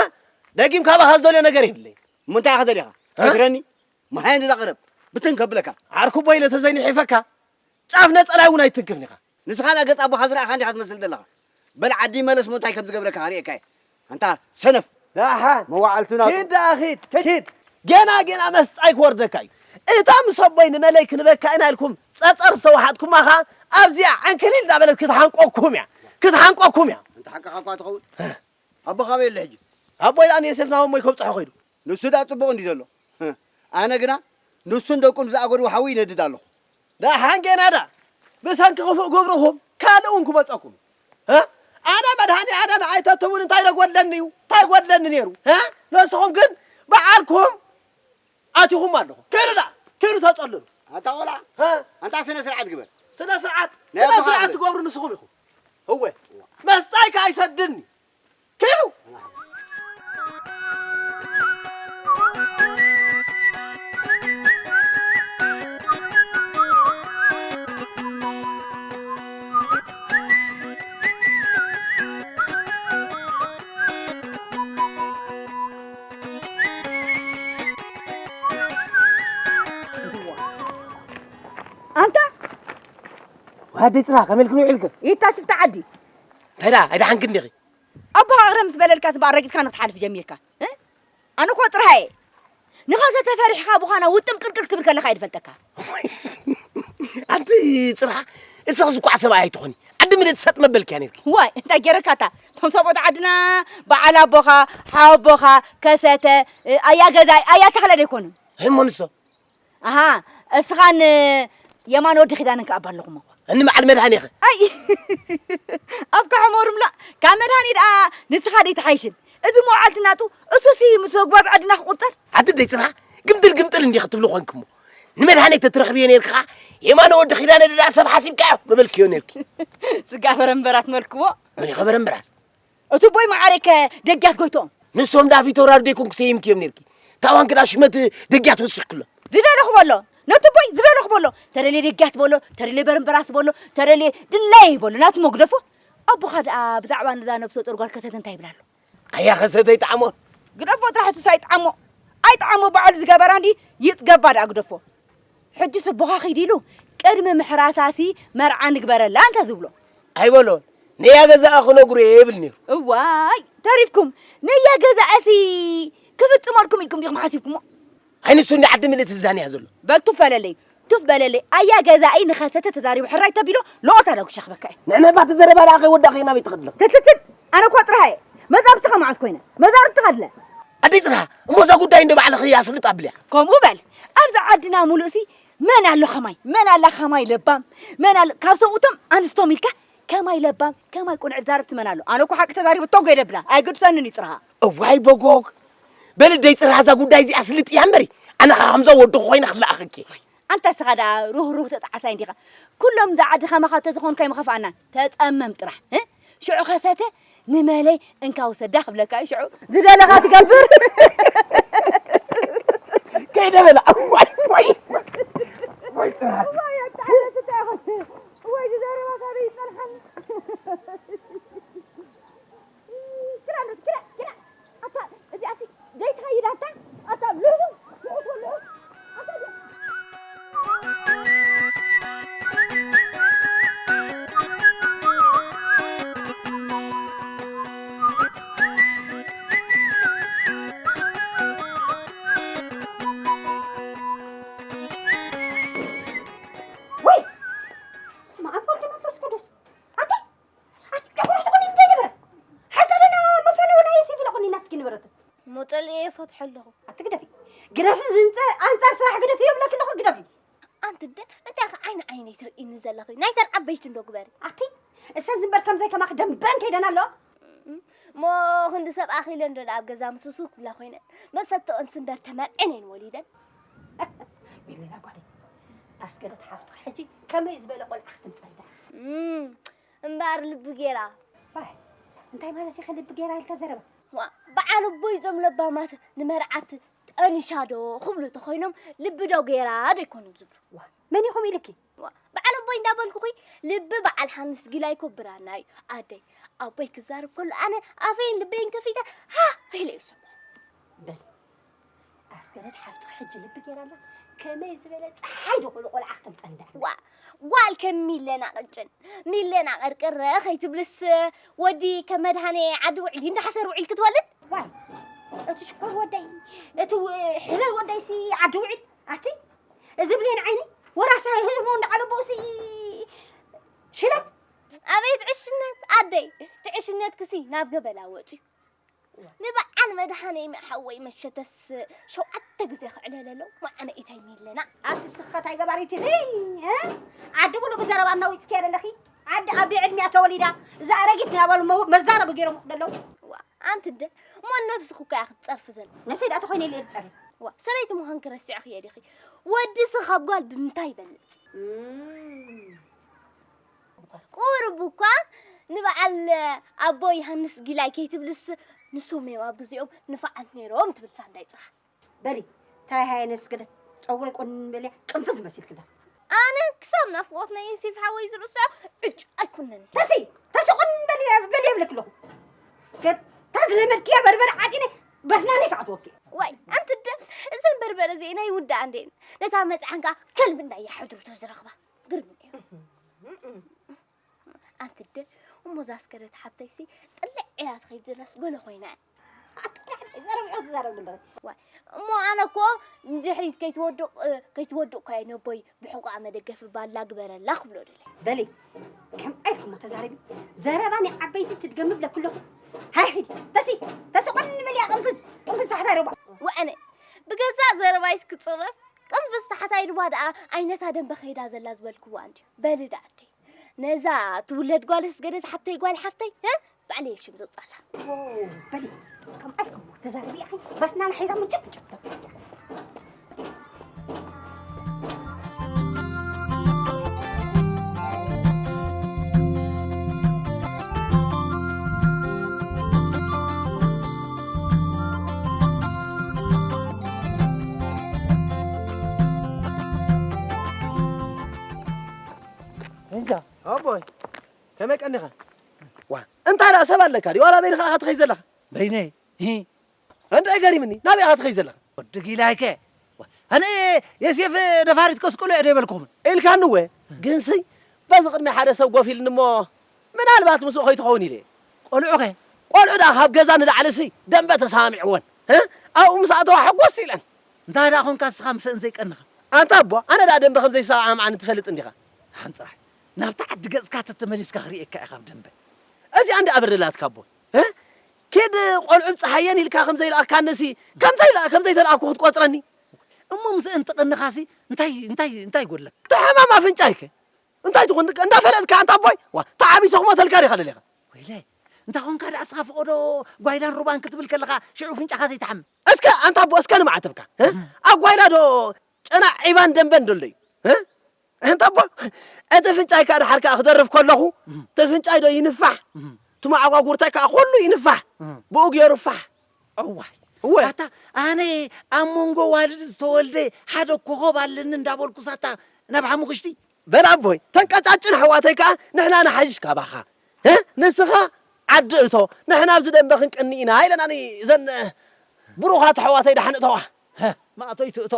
ደጊም ካባኻ ዝደልዮ ነገር የብለይን። እሞ እንታይ ኢኻ ደሊኻ? ሃ? ትረኒ? መሃየን እዛ ቀረብ ብትን ከብለካ። ዓርኩቦ ኢለ ተዘይንሒፈካ፣ ጫፍ ነጸላይ እውን ኣይትንክፍን ኢኻ። ንስኻ ደኣ ገጽ ኣቦኻ ዝረኣኻ እንዲኻ ትመስል ዘለኻ። በል ዓዲ መለስ፣ እሞ እንታይ ከም ዝገብረካ ክርእየካ እየ። ኣንታ ሰነፍ። ደሓን። መዋዕልትና ኪድ ደኣ ኪድ፣ ኪድ። ገና፣ ገና መስጣይ ክወርደካ እዩ። እታ ምስ ኣቦይ ንመለይ ክንበካ ኢና ኢልኩም ጸጸር ዝተዋሓጥኩማ ኸኣ ኣብዚኣ ዕንክሊል እንዳበለት ክትሓንቆኩም እያ። ክትሓንቆኩም እያ። ኣንታ ሓቅኻ እኳ ትኸውን። ኣቦኻ ኣበይ ኣሎ ሕጂ? ኣቦይ ደኣ ንዮሴፍ ናብ ኣሞይ ከብጽሖ ኸይዱ። ንሱ ደኣ ጽቡቕ እንድዩ ዘሎ። ኣነ ግና ንሱን ደቁን ብዝኣገድዎ ሓዊ ይነድድ ኣለኹ። ደሓን ጌና ደኣ ብሰንኪ ክፉእ ግብርኹም ካልእ እውን ክመጸኩም። እ? ኣነ መድሃኔ ኣነ ንዓይ ተትብሉ እንታይ ዶ ጐድለኒ እዩ? እንታይ ጐድለኒ ነይሩ? እ? ንስኹም ግን በዓልኩም ኣቲኹም ኣለኹ። ኪዱ ደኣ፣ ኪዱ ተጸለሉ። ኣታ ቆልዓ፣ እ? ኣንታ ስነ ስርዓት ግበር። ስነ ስርዓት፣ ናይ ስነ ኣቦኻ ስርዓት ግበር። ትገብሩ ንስኹም ኢኹም። እወ፣ መስጣይ ከኣ ኣይሰድድን እዩ። ኪዱ! ኣደይ ጽራ ከመልክን ውዒልክ? ይታ ሽፍታ ዓዲ። እንታይ ደኣ ኣይደሓንክን ዲኺ? ኣቦኻ ቅረ ምስ በለልካ እምበኣር ረጊጽካ ንክትሓልፍ ጀሚርካ። እ? ኣነ እኮ ጥራይ እየ። ንኸሰ ተፈሪሕካ ብዃና ውጥም ቅርቅር ክትብል ከለኻ እየ ዝፈልጠካ። ኣንቲ ጽራ፣ እስኽስ እኳ ሰብኣይ ኣይትኾኒ። ዓዲ ምልእቲ ሰጥ መበልክያ ነርኪ። ዋይ፣ እንታይ ገይረካታ? እቶም ሰብኦት ዓድና በዓል ኣቦኻ፣ ሓወቦኻ፣ ከሰተ፣ ኣያ ገዛይ፣ ኣያ ተኽለ ዶ ኣይኮኑን? እሞ ንሶ? ኣሃ፣ እስኻን የማነ ወዲ ኪዳንን ከኣ እባ ኣለኹሞ። እኒ በዓል መድሃኔኸ? ኣይ፣ ኣፍካ ሕመሩ እምላ፣ ካብ መድሃኔ ደኣ ንስኻ ደይትሓይሽን። እዚ መውዓልቲ ናቱ፣ እሱሲ ምስ ወግባዝ ዓድና ክቑጸር። ኣቲ ደይ ጽንሓ፣ ግምጥል ግምጥል እንዲኺ ትብሊ ኾንክሞ። ንመድሃኔ ተትረኽብዮ ነርኪ ኸኣ፣ የማነ ወዲ ኪዳነ ደኣ ሰብ ሓሲብካዮ ምበልክዮ ነርኪ። ስጋ በረምበራት መልክዎ። መን ኢኸ በረምበራት? እቲ ቦይ መዓረይ ከ ደጊያት ጎይትኦም። ንሶም ዳ ፊት ወራር ደይኮንኩ ሰይምክዮም ነርኪ። ታዋን ክዳ ሽመት ደጊያት ወሲኽክሎ። ዝደለኹ በሎ። ነቲ ቦይ ዝደለኹ በሎ። ተደልየ ደጊያት በሎ፣ ተደልየ በረምበራስ በሎ፣ ተደልየ ድለይ በሎ። ናቱ መግደፎ። ኣቦኻ ደኣ ብዛዕባ ነዛ ነብሰ ጡር ጓል ከሰተ እንታይ ይብላ ኣሎ? ኣያ ከሰተ ይጥዓሞ። ግደፎ ጥራሕ እሱስ ኣይጥዓሞ። ኣይጥዓሞ ባዕሉ ዝገበራ እንዲ ይጽገባ ደኣ ግደፎ። ሕጂስ ኣቦኻ ኺድ ኢሉ ቅድሚ ምሕራሳሲ መርዓ ንግበረላ እንተ ዝብሎ። ኣይበሎን። ነያ ገዛኣ ክነግሮ እየ ይብል ነይሩ። እዋይ፣ ተሪፍኩም። ነያ ገዛኣሲ ክፍጽመልኩም ኢልኩም ዲኹም ሓሲብኩሞ? ኣይ ንሱ እንዲ ዓዲ ምልእቲ ዝዛንያ ዘሎ። በል ቱፍ በለለይ፣ ቱፍ በለለይ። ኣያ ገዛኢ ንኸሰተ ተዛሪቡ ሕራይ ተቢሎ፣ ሎኦታ ዳጉሻ ክበካ እየ። ንዕመባ ተዘረባ ደኣ ከይወዳእኺ ናበይ ትኸድለ? ትትትት፣ ኣነ እኮ ጥራይ እየ። መዛርብትኻ መዓስ ኮይነ? መዛርብትኻ ድለ? ኣደይ ጽንሓ፣ እሞ እዛ ጉዳይ እንዶ ባዕልኺ ኣስልጥ ኣብልያ። ከምኡ በል። ኣብዚ ዓድና ሙሉእሲ መን ኣሎ ኸማይ? መን ኣላ ኸማይ ለባም? መን ኣሎ? ካብ ሰብኡቶም ኣንስቶም ኢልካ ከማይ ለባም፣ ከማይ ቁንዕ ዛረብቲ መን ኣሎ? ኣነ እኮ ሓቂ ተዛሪበ ተጎ የደብላ። ኣይግድሰንን እዩ ጽርሃ። እዋይ በጎግ። በል ደይ ጽርሃ እዛ ጉዳይ እዚኣ ኣስልጥያ እምበሪ። ኣነ ኸኣ ከምዛ ወድኹ ኮይነ ክለኣኸኪ። ኣንታ እስኻ ደኣ ሩህሩህ ተጣዓሳይ እንዲኻ። ኩሎም እዛ ዓዲ ከማኻ ተዝኾንካ ኣይምኸፍኣናን። ተጸመም ጥራሕ። እ? ሽዑ ከሰተ ንመለይ እንካ ውሰዳ ክብለካ እዩ ሽዑ። ዝደለኻ ትገብር። ከይደ በላ። ዋይ፣ ዋይ፣ ዋይ፣ ጽርሃ። ዋይ፣ ኣታ ዓለቲ እንታይ ይኾን? ዋይ፣ ዝዘረባ ካበይ ይጸንሓኒ? ክላ፣ ክላ፣ ክላ። ኣታ፣ እዚኣሲ ዘይትኸይድ ኣታ፣ ኣታ፣ ልህሉ፣ ልህሉ፣ ልህሉ። ኣታ፣ ወይ! ስመ ኣብ ወልድ መንፈስ ቅዱስ። ኣቲ፣ ኣቲ፣ ደጎል ትኾኒ እንታይ ነበረ? ሓሳብና መፈነው ናይ ሴፍ ለቑኒ ናትኪ ንብረት። ሞጠል እየ ፈትሖ ኣለኹ። ኣቲ ግደፊ። ግደፊ ዝንፀ-፣ ኣንፃር ስራሕ ግደፊ ይብለኪ ኣለኹ፣ ግደፊ። ኣንቲ እንደ እንታይ ከ ዓይኒ ዓይነይ ትርእይኒ ዘለኺ? ናይተን ዓበይቲ እንዶ ግበሪ። ኣቲ፣ እሰን ዝንበር ከምዘይ ከማኺ ደንበን ከይደን ኣለዋ። እሞ ክንዲ ሰብ ኣኺለ እንዶ ኣብ ገዛ ምስሱ ክብላ ኮይነን። መሰተኦን ስንበር ተመርዐን እየን ወሊደን። ሚሊና ጓደይ፣ ኣስገደት ሓፍትኺ ሕጂ ከመይ ዝበለ ቆልዓ ክትምፀልዳ? እም፣ እምበኣር ልቢ ጌራ። ዋይ፣ እንታይ ማለት ኢኸ ልቢ ጌራ ኢልካ ዘረባ? ዋ፣ በዓል ኣቦይ እዞም ለባማት ንመርዓት ጠኒሻ ዶ ክብሉ ተኾይኖም ልቢ ዶ ጌራ ዶ ኣይኮኑን ዝብሉ? ዋ፣ መን ኢኹም ኢልኪ? ዋ፣ በዓል ኣቦይ እንዳበልኩኺ ልቢ በዓል ሓንስ ጊላ ይኮብራና እዩ። ኣደይ፣ ኣቦይ ክዛረብ ከሎ ኣነ ኣፈይን ልበይን ከፊተ ሃ ኢለ ይስምዖ። በል፣ ኣስገደት ሓፍትኺ ሕጂ ልቢ ጌራ ኣላ። ከመይ ዝበለ ጸሓይ ዶ ቆሎ ቆልዓ ክተምጸልዳ? ዋ፣ ጓል ከም ሚለና ቅጭን፣ ሚለና ቅርቅረ ከይትብልስ፣ ወዲ ከም መድሃኔ ዓዲ ውዕል እንዳ ሓሰር ውዒል ክትወልድ? ዋይ፣ እቲ ሽኮር ወደይ፣ እቲ ው-፣ ሕለል ወደይሲ ዓዲ ውዕል፣ ኣቲ፣ እዚ ብሌን ዓይኒ፣ ወራሳ ህዝቡ እንዳዓለቦሲ ሽለት። ኣቤት ዕሽነት ኣደይ፣ እቲ ዕሽነትክሲ ናብ ገበላ ወጽዩ። ንበዓል መድሃኔ ሓወይ መሸተስ ሸውዓተ ግዜ ክዕለለሎ፣ መዓነ ኢታይ ሚለና። ኣቲ ስኸታይ ገባሪት ኢኺ፣ እ? ዓዲ ሙሉ ብዘረባ እናዊፅኪ ኣለኺ። ዓዲ ኣብ ዕድሚያ ተወሊዳ፣ እዛ ኣረጊት ናይ ኣባሉ መው-፣ መዛረቢ ገይሮም ክደለው። ዋ፣ ኣንቲ እንደ፣ እሞ ነብስኺ እኮ እያ ክትጸርፊ ዘላ። ነብሰይ ደኣ ተኾይነ ኢለ እየ ዝጸርፍ። ዋ፣ ሰበይቲ ምዃንኪ ረሲዕኽዮ ዲኺ? ወድሲ ካብ ጓል ብምንታይ ይበልጽ? እም። ቁሩብ እኳ ንበዓል ኣቦ ዮሃንስ ጊላይ ከይትብልስ፣ ንሶም እዮም ኣብ ግዜኦም ንፋዓት ነይሮም ትብል ሳንዳይ ጽሓ። በሊ፣ እንታይ ሃየ ነስገደት፣ ጨጉረይ ቆንን በልያ፣ ቅንፍዝ መሲልኪ እንዳ። ኣነ ክሳብ ናፍቆት ናይ ዮሴፍ ሓወይ ዝርስዖ ዕጭ ኣይኩነን። ተሲ፣ ተሲ ቆንን በሊ፣ በሊ የብለኪ ኣለኹ። ከታ ዝለመድክያ በርበረ ዓጢነ በስናነይ ክኣትወኪ። ዋይ፣ ኣንቲ ደ፣ እዘን በርበረ እዚኤን ኣይውዳኣን ደየን። ነታ መጽዓን ከኣ ከልቢ እንዳየሓድሩ ተዝረኽባ። ግርም እዩ። ኣንቲ ደ እሞ እዛ ኣስገደት ሓብተይሲ ጥልዕ ኢላ ትኸይድ ዘላስ ጎለ ኮይና እያ። ኣጥራሕ ዘይዛረብ ትዛረብ ንበር። ዋይ፣ እሞ ኣነ እኮ ንድሕሪት ከይትወድቕ፣ እ፣ ከይትወድቕ እኮ እየ ነቦይ ብሕቑኣ መደገፊ ባላ ግበረላ ክብሎ ደለ። በሊ፣ ከም ዓርኩሞ ተዛረቢ። ዘረባ ናይ ዓበይቲ ትድገሚ ብለኪ ኣለኹ። ሃይ ኺዲ፣ ተሲ፣ ተሲ ቆኒ በሊ፣ ቅንፍዝ፣ ቅንፍዝ ታሕታይ ሩባ። ወኣነ፣ ብገዛእ ዘረባይስ ክጽረፍ፣ ቅንፍዝ ታሕታይ ሩባ ደኣ ዓይነታ ደንበ ከይዳ ዘላ ዝበልክዋ እንድዩ። በሊ ደኣ ኣደይ፣ ነዛ ትውለድ ጓል ኣስገደት ሓብተይ ጓል ሓፍተይ፣ እ? ባዕለይ እየ ሽም ዘውጻላ። ዎ፣ በሊ፣ ከም ዓርኩሞ ተዛረቢ ኢኺ፣ በስናና ሒዛ ምጭት ምጭት። እንካ ኣቦይ፣ ከመይ ቀኒኻ? ዋ፣ እንታይ ደኣ ሰብ ኣለካ ድዩ? ዋላ በይንኻ ኢኻ ትኸይድ ዘለኻ? በይነይ። ሂ። እንታይ ገሪምኒ? ናበይ ኢኻ ትኸይድ ዘለኻ? ወዲ ጊላይከ። ዋ፣ ኣነ የሴፍ ነፋሪት ከስቅሎ እየ ደይበልኩኹምን? ኢልካኒ እወ። ግንሲ፣ በዚ ቅድሚ ሓደ ሰብ ጎፍ ኢልኒ እሞ፣ ምናልባት ምስኡ ከይትኸውን ኢለ እየ። ቆልዑኸ? ቆልዑ ደኣ ካብ ገዛ ንላዕሊ ሲ ደንበ ተሰማሚዕወን። እ? ኣብኡ ምስ ኣተዋ ሕጉስ ኢለን። እንታይ ደኣ ኾንካ ንስኻ ምስአን ዘይቀንኻ? ኣንታ ኣቦ፣ ኣነ ደኣ ደንበ ከም ዘይሰማማዓኒ ትፈልጥ እንዲኻ። ደሓን ጥራሕ። ናብታ ዓዲ ገጽካ ተተመሊስካ ክርእየካ እየ ካብ ደንበ። እዚኣ እንዳ ኣበርደላትካ ኣቦ። እ? ኪድ ቆልዑ ብጸሓየን ኢልካ ከም ዘይለኣኽካንሲ፣ ከም ዘይለ-፣ ከም ዘይተለኣኩ ክትቆጽረኒ? እሞ ምስአን ተቐንኻሲ እንታይ፣ እንታይ፣ እንታይ ይጎድለካ? ተሓማም ኣፍንጫይከ? እንታይ ትኹን እንዳፈለጥካ ኣንታ ኣቦይ? ዋ፣ ተዓቢሰ ክሞተልካ ዲኻ ደሊኻ? ወይለይ፣ እንታይ ኾንካ ደኣ እስኻ ፈቐዶ ጓይላን ሩባን ክትብል ከለኻ ሽዑ ፍንጫኻ ዘይትሓምም? እስከ ኣንታ ኣቦ እስከ ንማዕተብካ፣ እ? ኣብ ጓይላ ዶ ጨና ዒባን ደንበን ደሎ እዩ? እ? ኣንታ ኣቦ፣ እቲ ፍንጫይ ከኣ ደሓር ከኣ ክደርፍ ከለኹ፣ እቲ ፍንጫይ ዶ ይንፋሕ፣ እቲ መዓጓጉርታይ ከኣ ኩሉ ይንፋሕ፣ ብኡ ገይሩ ፋሕ። እዋይ፣ እወ። ኣታ ኣነ ኣብ መንጎ ኣዋልድ ዝተወልደ ሓደ ኮኾብ ኣለኒ እንዳበልኩስ ኣታ ናብ ሓሙኽሽቲ? በል ኣቦይ፣ ተንቀጫጭን ኣሕዋተይ ከኣ ንሕና ንሓይሽ ካባኻ። እ? ንስኻ ዓዲ እቶ፣ ንሕና ኣብዚ ደንበ ክንቅኒ ኢና ኢለናኒ እዘን ብሩኻት ኣሕዋተይ ደሓን እተዋ። ሀ፣ ማእቶይ ትእቶ።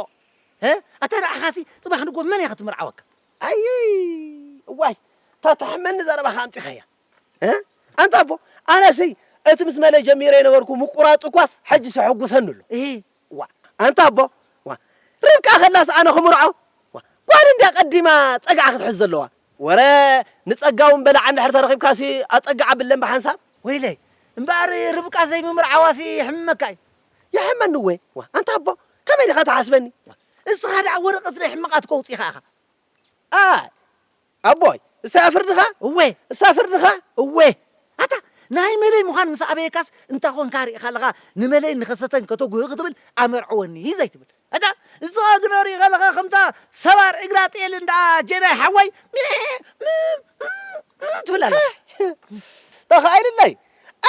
ሀ፣ ኣታ ንዓኻሲ ጽባሕ ንግሆ መን እያ ክትምርዓወካ? ኣይ፣ እዋይ፣ እታ ተሕመኒ ዘረባኻ ኣምጺኻያ። እ? ኣንታ ኣቦ፣ ኣነሲ እቲ ምስ መለይ ጀሚረ የነበርኩ ምቁራጽ እኳስ ሕጂ ሰሐጉሰኒ ኣሎ። እሂ። ዋ፣ ኣንታ ኣቦ፣ ዋ፣ ርብቃ ከላስ ኣነ ክምርዖ? ዋ፣ ጓል እንድያ ቀዲማ ጸግዓ ክትሕዝ ዘለዋ። ወረ ንጸጋ እውን በላዓ እንድሕር ተረኺብካሲ ኣጸግዓ ብለን ብሓንሳብ። ወይለይ፣ እምበኣር ርብቃ ዘይምምርዓዋሲ ይሕምመካ እዩ። ይሕመኒ እወ። ዋ፣ ኣንታ ኣቦ፣ ከመይ ዲኻ ትሓስበኒ? እስኻ ደኣ ወረቐት ናይ ሕመቓት ከውጺኻ ኢኻ። ኣይ፣ ኣቦይ፣ እሳ ፍርድኻ? እወ። እሳ ፍርድኻ? እወ። ኣታ፣ ናይ መለይ ምዃን ምስ ኣበየካስ፣ እንታ ኾንካ ርኢኻ ኣለኻ፣ ንመለይ ንኸሰተን ከተጉህ ክትብል ኣመርዕወኒ ዘይትብል። ኣታ፣ ንስኻ ግን ርኢኻ ኣለኻ፣ ከምታ ሰባር እግራ ጤል እንዳ ጀናይ ሓወይ፣ ሚ-፣ ሚ-፣ ሚ-፣ ሚ-፣ ትብል ኣላ። ተኻኢልለይ፣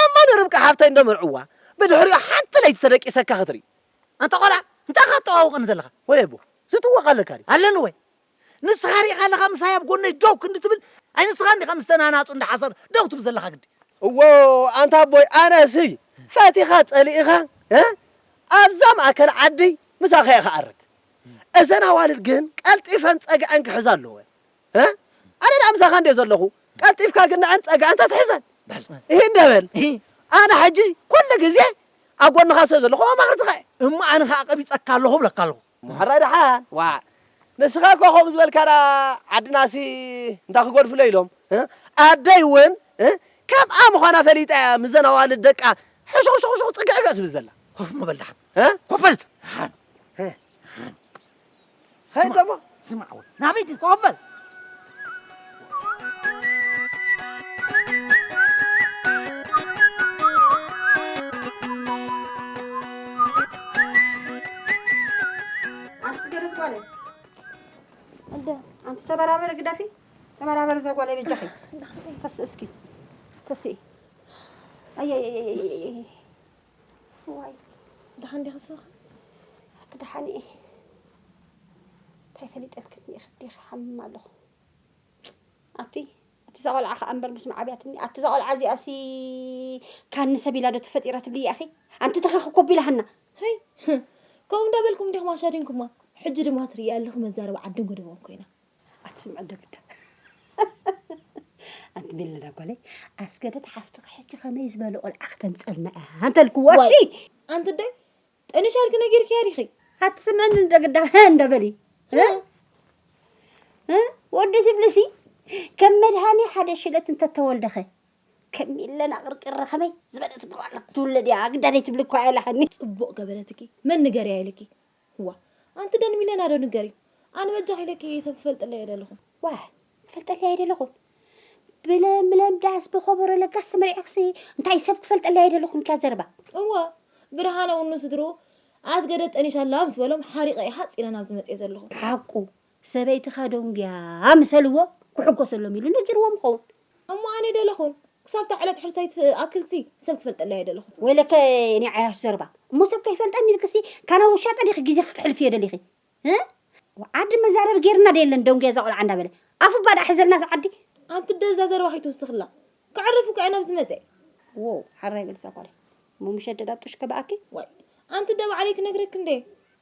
እማ ንርብቃ ሓፍተይ እንዶ መርዕዋ፣ ብድሕሪኡ ሓንቲ ለይቲ ተደቂሰካ ክትርኢ። ኣንታ ቆልዓ፣ እንታይ ኢኻ ትጠዋውቐኒ ዘለኻ? ወለይ ኣቦ፣ ዝጥወቕ ኣለካ ድዩ? ኣለኒ ወይ? ንስኻ ርኢኻ ኣለኻ ምሳይ ኣብ ጎነይ ደው ክንዲ ትብል? ኣይ ንስኻ እንዲኻ ምስ ተናናጹ እንዳ ሓሰር ደው ትብል ዘለኻ ግዲ? እዎ፣ ኣንታ ኣቦይ፣ ኣነሲ ፈቲኻ ጸሊእኻ፣ እ? ኣብዛ ማእከል ዓዲ ምሳኻ እየ ክኣርግ። እዘን ኣዋልድ ግን ቀልጢፈን ጸግዐን ክሕዛ ኣለወን። እ? ኣነ ደኣ ምሳኻ እንድየ ዘለኹ፣ ቀልጢፍካ ግን ንዐን ጸግዐን ተትሕዘን። በል። ይህ እንደ በል። ይህ። ኣነ ሕጂ ኩሉ ግዜ ኣብ ጎንኻ ስለ ዘለኹ ኣማኽርትኻ እየ። እሞ ኣነ ኸኣ ቀቢጸካ ኣለኹ እብለካ ኣለኹ። ምሕራይ ደሓን። ዋ፣ ንስኻ እኮ ከምኡ ዝበልካ ደኣ ዓድናሲ እንዳ ክገድፉሎ ኢሎም። እ? ኣደይ እውን፣ እ? ከምኣ ምዃና ፈሊጣ እያ፣ ምዘን ኣዋልድ ደቃ ሕሹኽ፣ ሕሹኽ፣ ሕሹኽ፣ ጽግዕ፣ ጽግዕ ትብል ዘላ። ኮፍ ምበል ደሓን። እ? ኮፍ በል። ደሓን። እ? ኸይድ ደሞ? ስማዕ ወይ፣ ናበይ ግን ኮፍ በል። ኣንቲ ስገደት ጓለይ። እንደ ኣንቲ ተበራበሪ ግደፊ። ተበራበሪ ዘጓለይ በጃኺ። ተስእ እስኪ። ተስኢ። ኣይ፣ ኣይ፣ ኣይ፣ ኣይ፣ ኣይ። ዋይ። ደሓን ዲኺ ስኺ? ኣቲ ደሓን እየ። እንታይ ፈሊጠልክኒ ኢኺ? ዲኺ ሓምም ኣለኹ። ኣቲ፣ ኣቲ እዛ ቆልዓ ኸኣ እምበር ምስ መዓብያትኒ። ኣቲ እዛ ቆልዓ እዚኣሲ ካኒ ሰብ ኢላ ዶ ተፈጢራ ትብልያ ኢኺ? ኣንቲ ተኸኺ ኮቢላ ሃና። ሄይ፣ ከምኡ እንዳበልኩም ዲኹም ኣሻዲንኩማ? ሕጂ ድማ ትርእያ ኣለኺ መዛረቢ ዓድን ጎደቦን ኮይና። ኣትስምዐ ዶ ግዳ? ኣንቲ ሚለና ጓለይ፣ ኣስገደት ሓፍትኺ ሕጂ ከመይ ዝበለ ቆልዓ ክተምፀልና እያ እንተልክዋ ዋይ፣ ሲ ኣንቲ ደይ ጠኒሻልኪ ነጊርክያ ዲኺ? ኣትስምዕኒ እንደግዳ እንደ በሊ። እ? እ? ወዲ ትብልሲ ከም መድሃኒ ሓደ ሽለት እንተተወልደኸ ከሚለና ቅርቅረ ከመይ ዝበለት ጓል ክትውለድ እያ ግዳደይ ትብሊ እኳ የላሃኒ። ፅቡቕ ገበረትኪ። መን ንገርያ ኢልኪ? እዋ ኣንቲ ደን ሚለና ዶ ንገሪ? ኣነ በጃኺ ኢለኪ ሰብ ክፈልጠለይ ኣይደለኹን። ዋይ ክፈልጠለይ ኣይደለኹን። ብለምለም ዳስ ብኸበሮ ለጋስ ተመሪዕክሲ እንታይ ሰብ ክፈልጠለይ ኣይደለኹን እካ ዘረባ። እዋ ብርሃነ እውን ንስድርኡ ኣስገደት ጠኒሻ ኣላ ምስ በሎም ሓሪቐ እየ ሓፂረ ናብዚ መፅየ ዘለኹ። ሓቁ ሰበይትኻ ደንጉያ ምሰልዎ ክሕጎሰሎም ኢሉ ነጊርዎም ይኸውን። እሞ ኣነ ደለኹን ክሳብ እታ ዕለት ሕርሳይ ትኣክልሲ ሰብ ክፈልጠለይ ኣይደለኹን። ወይለከ ናይ ዓያሹ ዘረባ እሞ ሰብ ከይፈልጠኒ ኢልክሲ ካና ውሻጠ ዲኺ ግዜኺ ክተሕልፍዮ ደሊኺ? እ? ዓዲ መዛረቢ ጌርና ዶ የለን ደንጉያ እዛ ቆልዓ እንዳበለ ኣፉ ባዳ ሕዘልና እዛ ዓዲ። ኣንቲ ደዛ ዘረባ ከይትውስኽላ ከዕርፍ እኮ እየ ናብዚ መፀ። ዎ ሓራይ በል እዛ ጓለይ እሞ ምሸት ደዳጡሽ ከበኣኪ። ዋይ ኣንቲ ደባዕለይ ክነግረክ እንደ።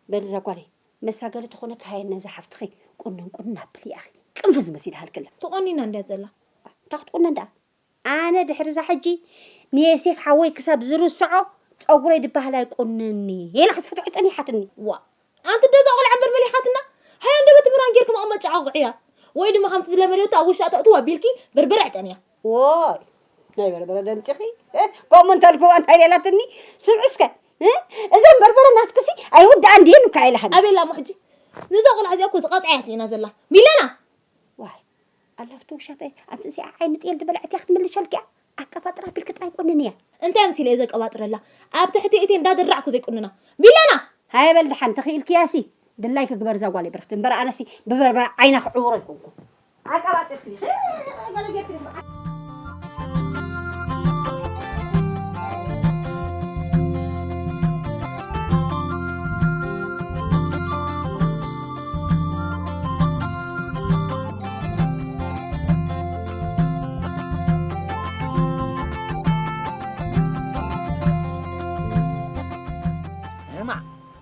በል እዛ ጓለይ መሳገሪ ተኾነ ካየን ነዛ ሓፍትኺ ቁንን ቁንን ኣብሊ ኣኺ ቅንፍዝ መሲል ሃልክላ። ተቖኒና እንድያ ዘላ። እንታይ ክትቁነን ደኣ? ኣነ ድሕሪ እዛ ሕጂ ንየሴፍ ሓወይ ክሳብ ዝርስዖ ጸጉረይ ድበሃል ኣይቁንንኒ ኢላ ክትፍትሖ ጸኒሓትኒ። ዋ ኣንቲ ደዛ ቆልዓ እምበር መሊኻትና ሃያ እንደበት ምራን ጌርኪ መቐመጫ ኣቑዕያ ወይ ድማ ከምቲ ዝለመደቶ ኣብ ውሽጣ ተእትዋ ቢልኪ በርበረ ዕጠንያ። ዎይ ናይ በርበረ ደምጺኺ ከምኡ እንተልክዋ እንታይ ደላትኒ ስምዒ እስከ እዘን በርበረ ናትክሲ ኣይውድኣን ድየን እኳ ኢላሃኒ። ኣቤላ እሞ ሕጂ ንዛ ቆልዓ እዚኣ እኮ ዝቐጽዓያ ስኢና ዘላ ሚለና። ዋይ ኣላፍቲ ውሻጠ ኣብቲ እዚኣ ዓይኒ ጥየል ዝበልዐት እያ ክትምልሸልኪ እያ ኣቀባጥራ ቢልኪ ጥራይ ቁንንያ። እንታይ መሲለ እየ ዘቀባጥረላ ኣብ ትሕቲ እቴ እንዳደራዕኩ ዘይቁንና ሚለና። ሃየ በል ደሓን ተኽኢልክያሲ ድላይኪ ግበሪ እዛ ጓለይ ብርኽቲ እምበር ኣነሲ ብበርበረ ዓይና ክዕውሮ ኣይኮንኩ። ኣቀባጥርኪ ገለ ጌርኪ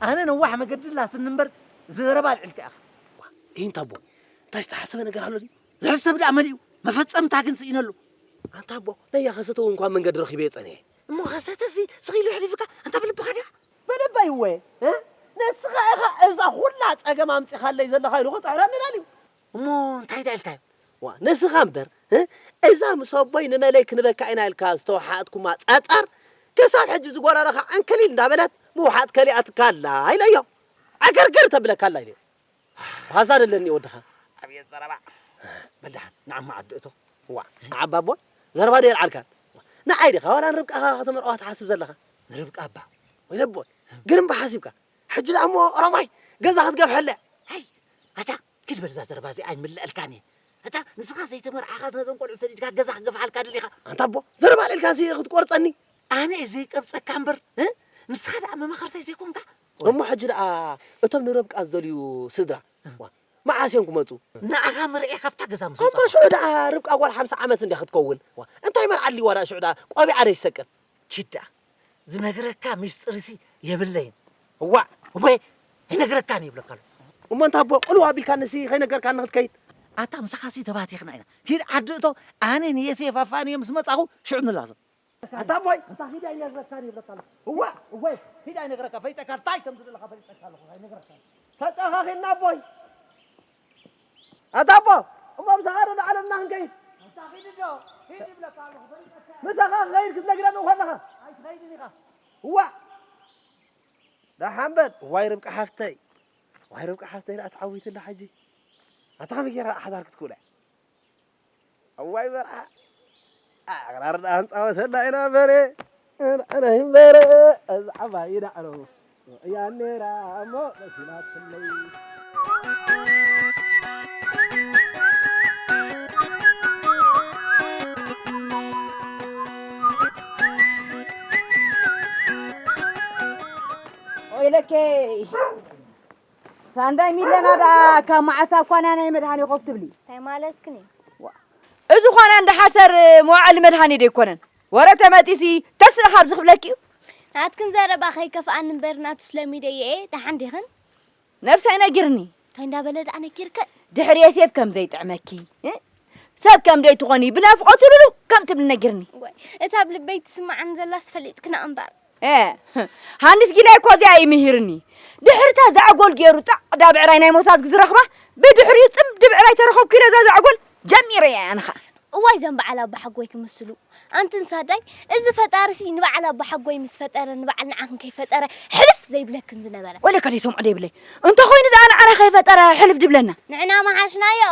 ኣነ ነዋሕ መገዲ ኣላትኒ እምበር ዘረባ ኣልዒልካ ኢኻ። ኢንታ ኣቦ እንታይ ዝተሓሰበ ነገር ኣሎ ድዩ? ዝሕሰብ ደኣ መሊኡ መፈጸምታ ግን ስኢነሉ። ኣንታ ኣቦ ናይ ያኸሰተ እውን እንኳን መንገዲ ረኺበ የጸንየ። እሞ ኸሰተሲ ስኺሉ የሕሊፍካ ኣንታ ብልብኻ ድያ? በለባይ እወ ነስኻ ኢኻ እዛ ኹላ ጸገም ኣምጺኻለይ ዘለኻ ኢሉ ክጥሕረኒ ደልዩ። እሞ እንታይ ደኣ ኢልካዮ? ዋ ንስኻ እምበር እዛ ምስ ኣቦይ ንመለይ ክንበካ ኢና ኢልካ ዝተወሓጥኩማ ጸጸር ክሳብ ሕጂ ዝጎራረኻ ዕንክሊል እንዳበለት ምውሓጥ ከሊኣትካ ኣላ ኢለዮ። ዕግርግር ተብለካ ኣላ ኢለዮ። ዋዛ ደለኒ ወድኻ። ኣብየት ዘረባ። በል ደሓን ንዓማ ዓዲ እቶ። ዋ ንዓባ ኣቦ ዘረባ ዶ የልዓልካን? ንዓይ ዲኻ ዋላ ንርብቃኻ ከተመርዕዋ ትሓስብ ዘለኻ? ንርብቃ ኣባ ወይ ነቦይ ግርምባ ሓሲብካ። ሕጂ ደኣ እሞ ኦሮማይ ገዛ ክትገፍሐለ። ሃይ ኣታ ኪድ በል እዛ ዘረባ እዚኣ ኣይምልአልካን እየ። ኣታ ንስኻ ዘይተመርዓኻ ነዘን ቆልዑ ሰዲድካ ገዛ ክገፍሓልካ ደሊኻ? ኣንታ ኣቦ ዘረባ ኣልዒልካሲ ክትቆርጸኒ። ኣነ እየ ዘይቀብጸካ እምበር እ? ንስኻ ደኣ መማኽርተይ ዘይኮንካ? እሞ ሕጂ ደኣ እቶም ንርብቃ ዝደልዩ ስድራ ዋ፣ መዓስ እዮም ክመጹ? ንዓኻ መርዒ ካብታ ገዛ ምስ እሞ ወጻኹ። ሽዑ ደኣ ርብቃ ጓል ሓምሳ ዓመት እንድያ ክትከውን። ዋ፣ እንታይ መርዓ ኣልዋ ደኣ ሽዑ ደኣ ቆቢዓ ዶ ይሰቅል? ኪድ ደኣ ዝነግረካ ሚስጥርሲ የብለይን። እዋእ እወ ኣይነግረካን እየ ይብለካ ኣለኹ። እሞ እንታይ ኣቦ ቅልው ኣቢልካንሲ ከይነገርካኒ ክትከይድ? ኣታ ምሳኻሲ ተባቲኽና ኢና። ኪድ ዓዲ እቶ ኣነ ንየሴፍ ኣፋንየ ምስ መጻኹ ሽዑ ንላዘብ። ኣታ ኣቦይ ኣታ ኺድ ኣይነግረካን ይብለካ ኣለኹ። እዋ እወ ኺድ ኣይነግረካ ፈሊጠካ እንታይ ከም ዝደለኻ ፈሊጠካ ኣለኹ ኣይነግረካን። ተጸኻኺና ኣቦይ። ኣታ ኣቦ እሞ ምሳኻ ዶ ንዓለምና ክንከይድ? ኣታ ኺድ ዶ ኺድ ይብለካ ኣለኹ ፈሊጠካ። ምሳኻ ክኸይድ ክትነግረኒ ከለኻ ኣይትኸይድን ኢኻ። እዋ ደሓን በል ዋይ ርብቃ ሓፍተይ። ዋይ ርብቃ ሓፍተይ ደኣ ተዓዊትላ ሕጂ። ኣታ ከመይ ጌራ ሓዳር ክትክውላ እያ? እዋይ መርዓ ኣቕራር ደኣ ክንጻወተላ ኢና በሬ። ኣነ እምበረ እዛ ዓባይ ዳዕሮ እያ ነይራ እሞ መሲላትለይ። ወይለከይ ሳንዳይ ሚለና ደኣ ካብ መዓስ ኣኳና ናይ መድሃኒ ኮፍ ትብሊ? እንታይ ማለትክን እዩ? እዚ ኳና እንዳ ሓሰር መውዓሊ መድሃኒ ዶ ኣይኮነን? ወረ ተመጢሲ ተስእ ካብዚ ክብለኪ እዩ። ናትክን ዘረባ ከይከፍኣኒ እምበር ናቱስ ለሚደዮ እየ። ደሓን ዲኽን? ነብሰይ ነጊርኒ። እንታይ እንዳበለ ደኣ ነጊርከ? ድሕሪ የሴፍ ከም ዘይጥዕመኪ እ? ሰብ ከም ደይ ትኾኒ ብናፍቖት ሉሉ ከም ትብል ነጊርኒ። ዋይ፣ እታ ኣብ ልበይ ትስምዓኒ ዘላስ ፈሊጥክና እምበር። ኤ፣ ሃንስ ጊላይ እኮ እዚኣ እዩ ምሂርኒ። ድሕርታ ዛዕጎል ገይሩ ጻዕዳ ብዕራይ ናይ ሞሳድ ዝረኽባ፣ ብድሕሪኡ ጽምዲ ብዕራይ ተረኸብኩ ኢለ እዛ ዛዕጎል ጀሚረ እያ ኣነ ኸኣ። እዋይ፣ ዘን በዓል ኣቦሓጎይ ክምስሉ። ኣንቲ ንሳዳይ፣ እዚ ፈጣሪሲ ንበዓል ኣቦሓጎይ ምስ ፈጠረ ንበዓል ንዓኽን ከይፈጠረ ሕልፍ ዘይብለክን ዝነበረ። ወለ ከደይ ሰምዖ ደይብለይ። እንተኾይኑ ደኣ ንዓና ከይፈጠረ ሕልፍ ድብለና። ንዕና መሓሽናዮ።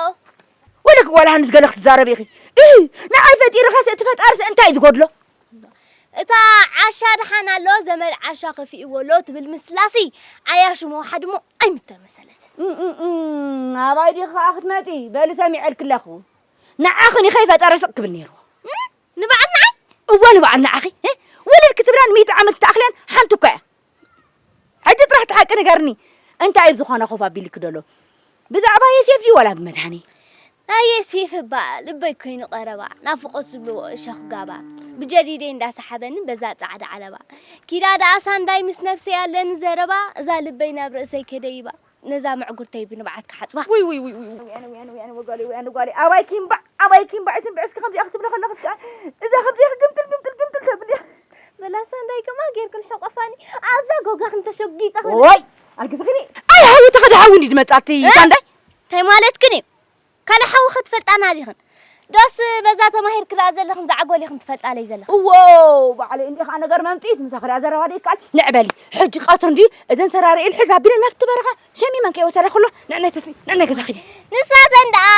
ወለ ዋላ ሃንስ ገለ ክትዛረብ ኢኺ። እህ፣ ንዓይ ፈጢርኻስ እቲ ፈጣሪስ እንታይ እዩ ዝጎድሎ? እታ ዓሻ ደሓን ኣሎ፣ ዘመድ ዓሻ ከፊእዎ ኣሎ ትብል ምስላሲ ዓያሹ ምውሓድ እሞ ኣይምተመሰለትን። እም፣ እም፣ እም፣ ኣባይ ዲኺ ከኣ ክትመጺ? በሊ ሰሚዐልኪ ኣለኹ። ንዓኽን ከይፈጠረ ስቕ ክብል ነይርዎ። እም? ንበዓል ንዓይ? እወ፣ ንበዓል ንዓኺ። እ? ውልድ ክትብላን ሚእቲ ዓመት ክትኣኽልያን ሓንቲ እኮ እያ። ሕጂ ጥራሕ እቲ ሓቂ ንገርኒ። እንታይ እዩ ዝኾነ ኮፍ ኣቢልኪ ደሎ? ብዛዕባ ዮሴፍ ድዩ ዋላ ብመድሃኒ? ናይ ዮሴፍ እባ ልበይ ኮይኑ ቀረባ፣ ናፍቖት ዝብልዎ እሸኽ ጋባ። ብጀዲደይ እንዳሰሓበኒ በዛ ጻዕዳ ዓለባ። ኪዳ ደኣ ሳንዳይ ምስ ነብሰይ ኣለኒ ዘረባ፣ እዛ ልበይ ናብ ርእሰይ ከደይባ። ነዛ ምዕጉርተይ ብንብዓት ክሓጽባ። ውይ፣ ውይ፣ ውይ፣ ውይ፣ ውይ፣ ኣነ፣ ውይ፣ ኣነ፣ ውይ፣ ኣነ፣ ጓለይ፣ ውይ፣ ኣነ፣ ጓለይ። ኣባይ ኪምባዕ፣ ኣባይ ኪምባዕ፣ እትንብዕስ ከምዚኣ ክትብሊ ከለኽስ ከኣ፣ እዛ ከምዚኣ ክግምጥል፣ ግምጥል፣ ግምጥል ተብልያ። በላ ሳንዳይ ከማ ጌርክን ሕቆፋኒ። ኣብዛ ጎጋኽን ተሸጊጠኽን። ወይ፣ ኣልግዝኽኒ። ኣይ፣ ሓዊ ተኸዲ ሓዊ እንዲ ድመጻቲ፣ እ? ሳንዳይ? እንታይ ማለትክን እዩ? ካልእ ሓዊ ክትፈልጣና ዲኽን? ዶስ በዛ ተማሂርክ ደኣ ዘለኽን ዛዕጎል ኢኽን ትፈልጣለይ ዘለኽን? እዎ፣ ባዕለይ እንዲኻ ነገር መምጺት፣ ምሳኺ ደኣ ዘረባ ደይከኣል። ንዕ በሊ፣ ሕጂ ቀትሪ እንድዩ፣ እዘን ሰራርኤል ሕዝ ኣቢለ ናብቲ በረኻ ሸሚመን ከይወሰዳ ከሎ፣ ንዕናይ ተሲ-፣ ንዕናይ ገዛ ኺዲ። ንሳተን ደኣ፣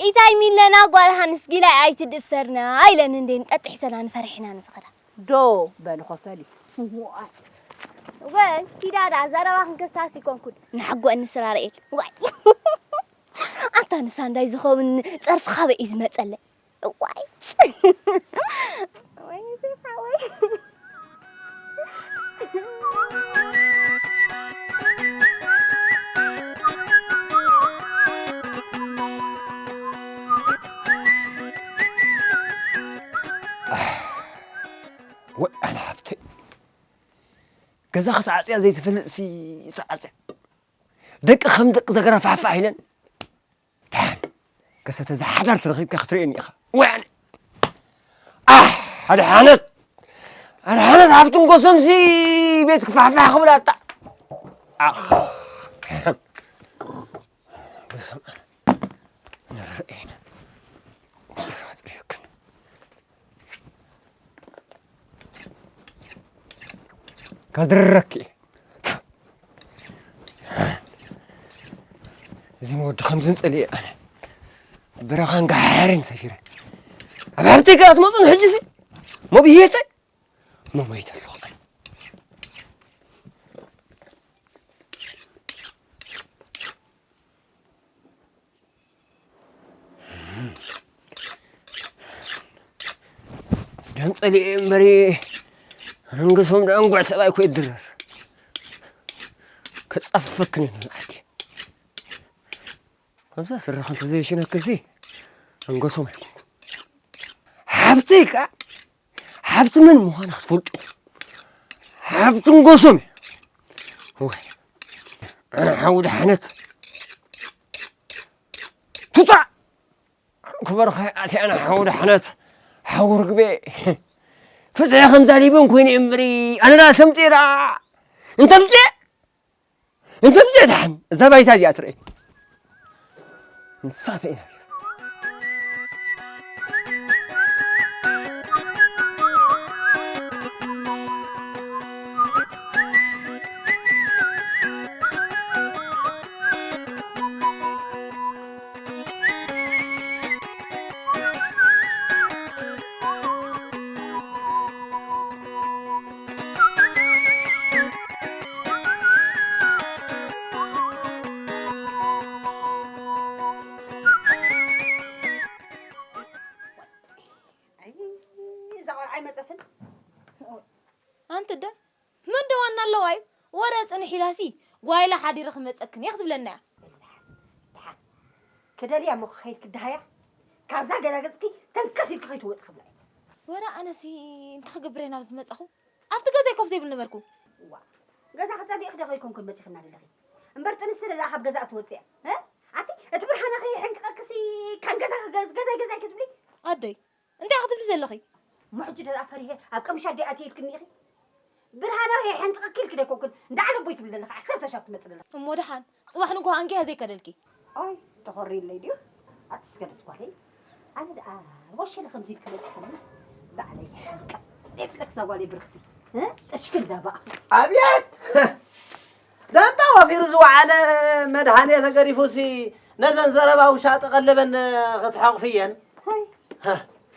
ኢታይ ሚለና ጓል ሃንስ ጊላይ ኣይትድፈርና ኢለን እንዴን ጠጢሕሰና ንፈሪሕና ንዝኸዳ። ዶ በሊ ኾፈሊ። እዋይ። ወይ፣ ኪዳ ደኣ ዘረባ ክንከሳስ ይኮንኩን። ንሓጎ እንስራርኤል። ዋይ። ኣንታ ንሳንዳይ ዝኸውን ጸርፊ ካበይ እዩ ዝመጸለይ? እዋይ። ወይ፣ ወይ። ወይ፣ ኣነ ሃብተይ። ገዛ ክትዓጽያ ዘይትፈልጥሲ ትዓጽያ። ደቂ ከም ደቂ ዘገራ ፋሕፋሕ ኢለን። ደሓን፣ ከሰተ ዝሓዳር ተረኺብካ ክትርእየኒ ኢኻ። ወይ ኣነ። ኣሕ፣ ኣድሓነት። ኣድሓነት ሃብትን ጎሶምሲ ቤት ክፋሕፋሕ ክብል ኣታ። ኣኽ። ጎሶም ኣነ። ንርአይን። ንራጥርየክን። ከድረኪ። እዚ ወዲ ከምዝን ጸሊኤ ኣነ። ብረኻን ጋሕርን ሰፊረ። ኣብ ሃብተይ ከኣ ትመጹን ሕጂሲ? ሞብየተ? መሞይተ ኣለኹ ኣነ። ደም ጸሊኤ እምበሪ ኣነንገሶም ደኣ እንጉዕ ሰብኣይ ኮ ይድረር። ከጸፍክን እዩ ንዓኪ። ከምዛ ስረ ክልተ ዘይሽነክሲ ኣንገሶም ኣይኮንኩ። ሓብተይ ከኣ ሓብቲ መን ምዃና ክትፈልጡ። ሓብቲ እንጎሶም እዩ። ወይ፣ ኣነ ሓው ድሓነት። ትውጻእ! ክበርኸ ኣቲ ኣነ ሓው ድሓነት። ሓው ርግቤ። ፍትሒ ከምዛ ሊብን ኮይነ እምበሪ፣ ኣነ ዳ ተምጽኤ ዳ። እንተምጽኤ እንተ ብዘይ ደሓን እዛ ባይታ እዚኣ ትርኢ። ንሳተ ኢና። ኣይ፣ እዛ ቆልዓ ኣይመጸትን። ኣንቲ ደ፣ መን ደዋና ኣለዋ እዩ? ወረ ጽንሕ ኢላሲ፣ ጓይላ ሓዲረ ክመጸክን እየ ክትብለና እያ። ደሓን፣ ደሓን። ክደልያ እሞ ክኸይድ ክደሃያ፣ ካብዛ ገዛ ገጽኪ ተንከስ ኢልኪ ከይትወጽ ክብላ እየ። ወረ ኣነሲ እንታይ ክገብር እየ ናብዚ መጻኹ? ኣብቲ ገዛይ ኮፍ ዘይብል ነበርኩ። እዋ፣ ገዛ ክጸብቕ ዶ ከይኮንኩን መጺኽና ዘለኺ? እምበር ጥንስቲ ደኣ ካብ ገዛ እትወጽእ እያ። እ? ኣቲ፣ እቲ ብርሃንኺ ይሕንቅቐክሲ ካን ገዛ ገዛ ገዛ ኣይከትብሊ። ኣደይ፣ እንታይ ክትብሊ ዘለኺ? እሞ ሕጂ ደኣ ፈሪሄ ኣብ ቀምሻ ኣደይ ኣትየ ኢልክኒ ኢኺ። ብርሃና የሕንቅቕኪ ኢልኪ ዶ ኣይኮንኩን? እንዳ ዓለቦይ ትብሊ ዘለኻ፣ ዓሰርተ ሻብ ትመጽእ ዘለኻ። እሞ ደሓን፣ ጽባሕ ንግሆ ኣንጊሃ ዘይከደልኪ። ኣይ፣ ተኾሪለይ ድዩ? ኣቲ እስከ ደስ ጓለይ። ኣነ ደኣ ወሸለ ከምዚ ኢልኪ መጺኽኒ። ባዕለይ የሕንቅቕ። ሪፍለክስ ጓለይ ብርኽቲ። እ? ጥሽክል ዳባ። ኣብየት! ደንበ ወፊሩ ዝወዓለ መድሃኔ ተገሪፉሲ ነዘን ዘረባ ውሻጠ ቀለበን ክትሓቑፍየን። ሆይ፣ ሃ።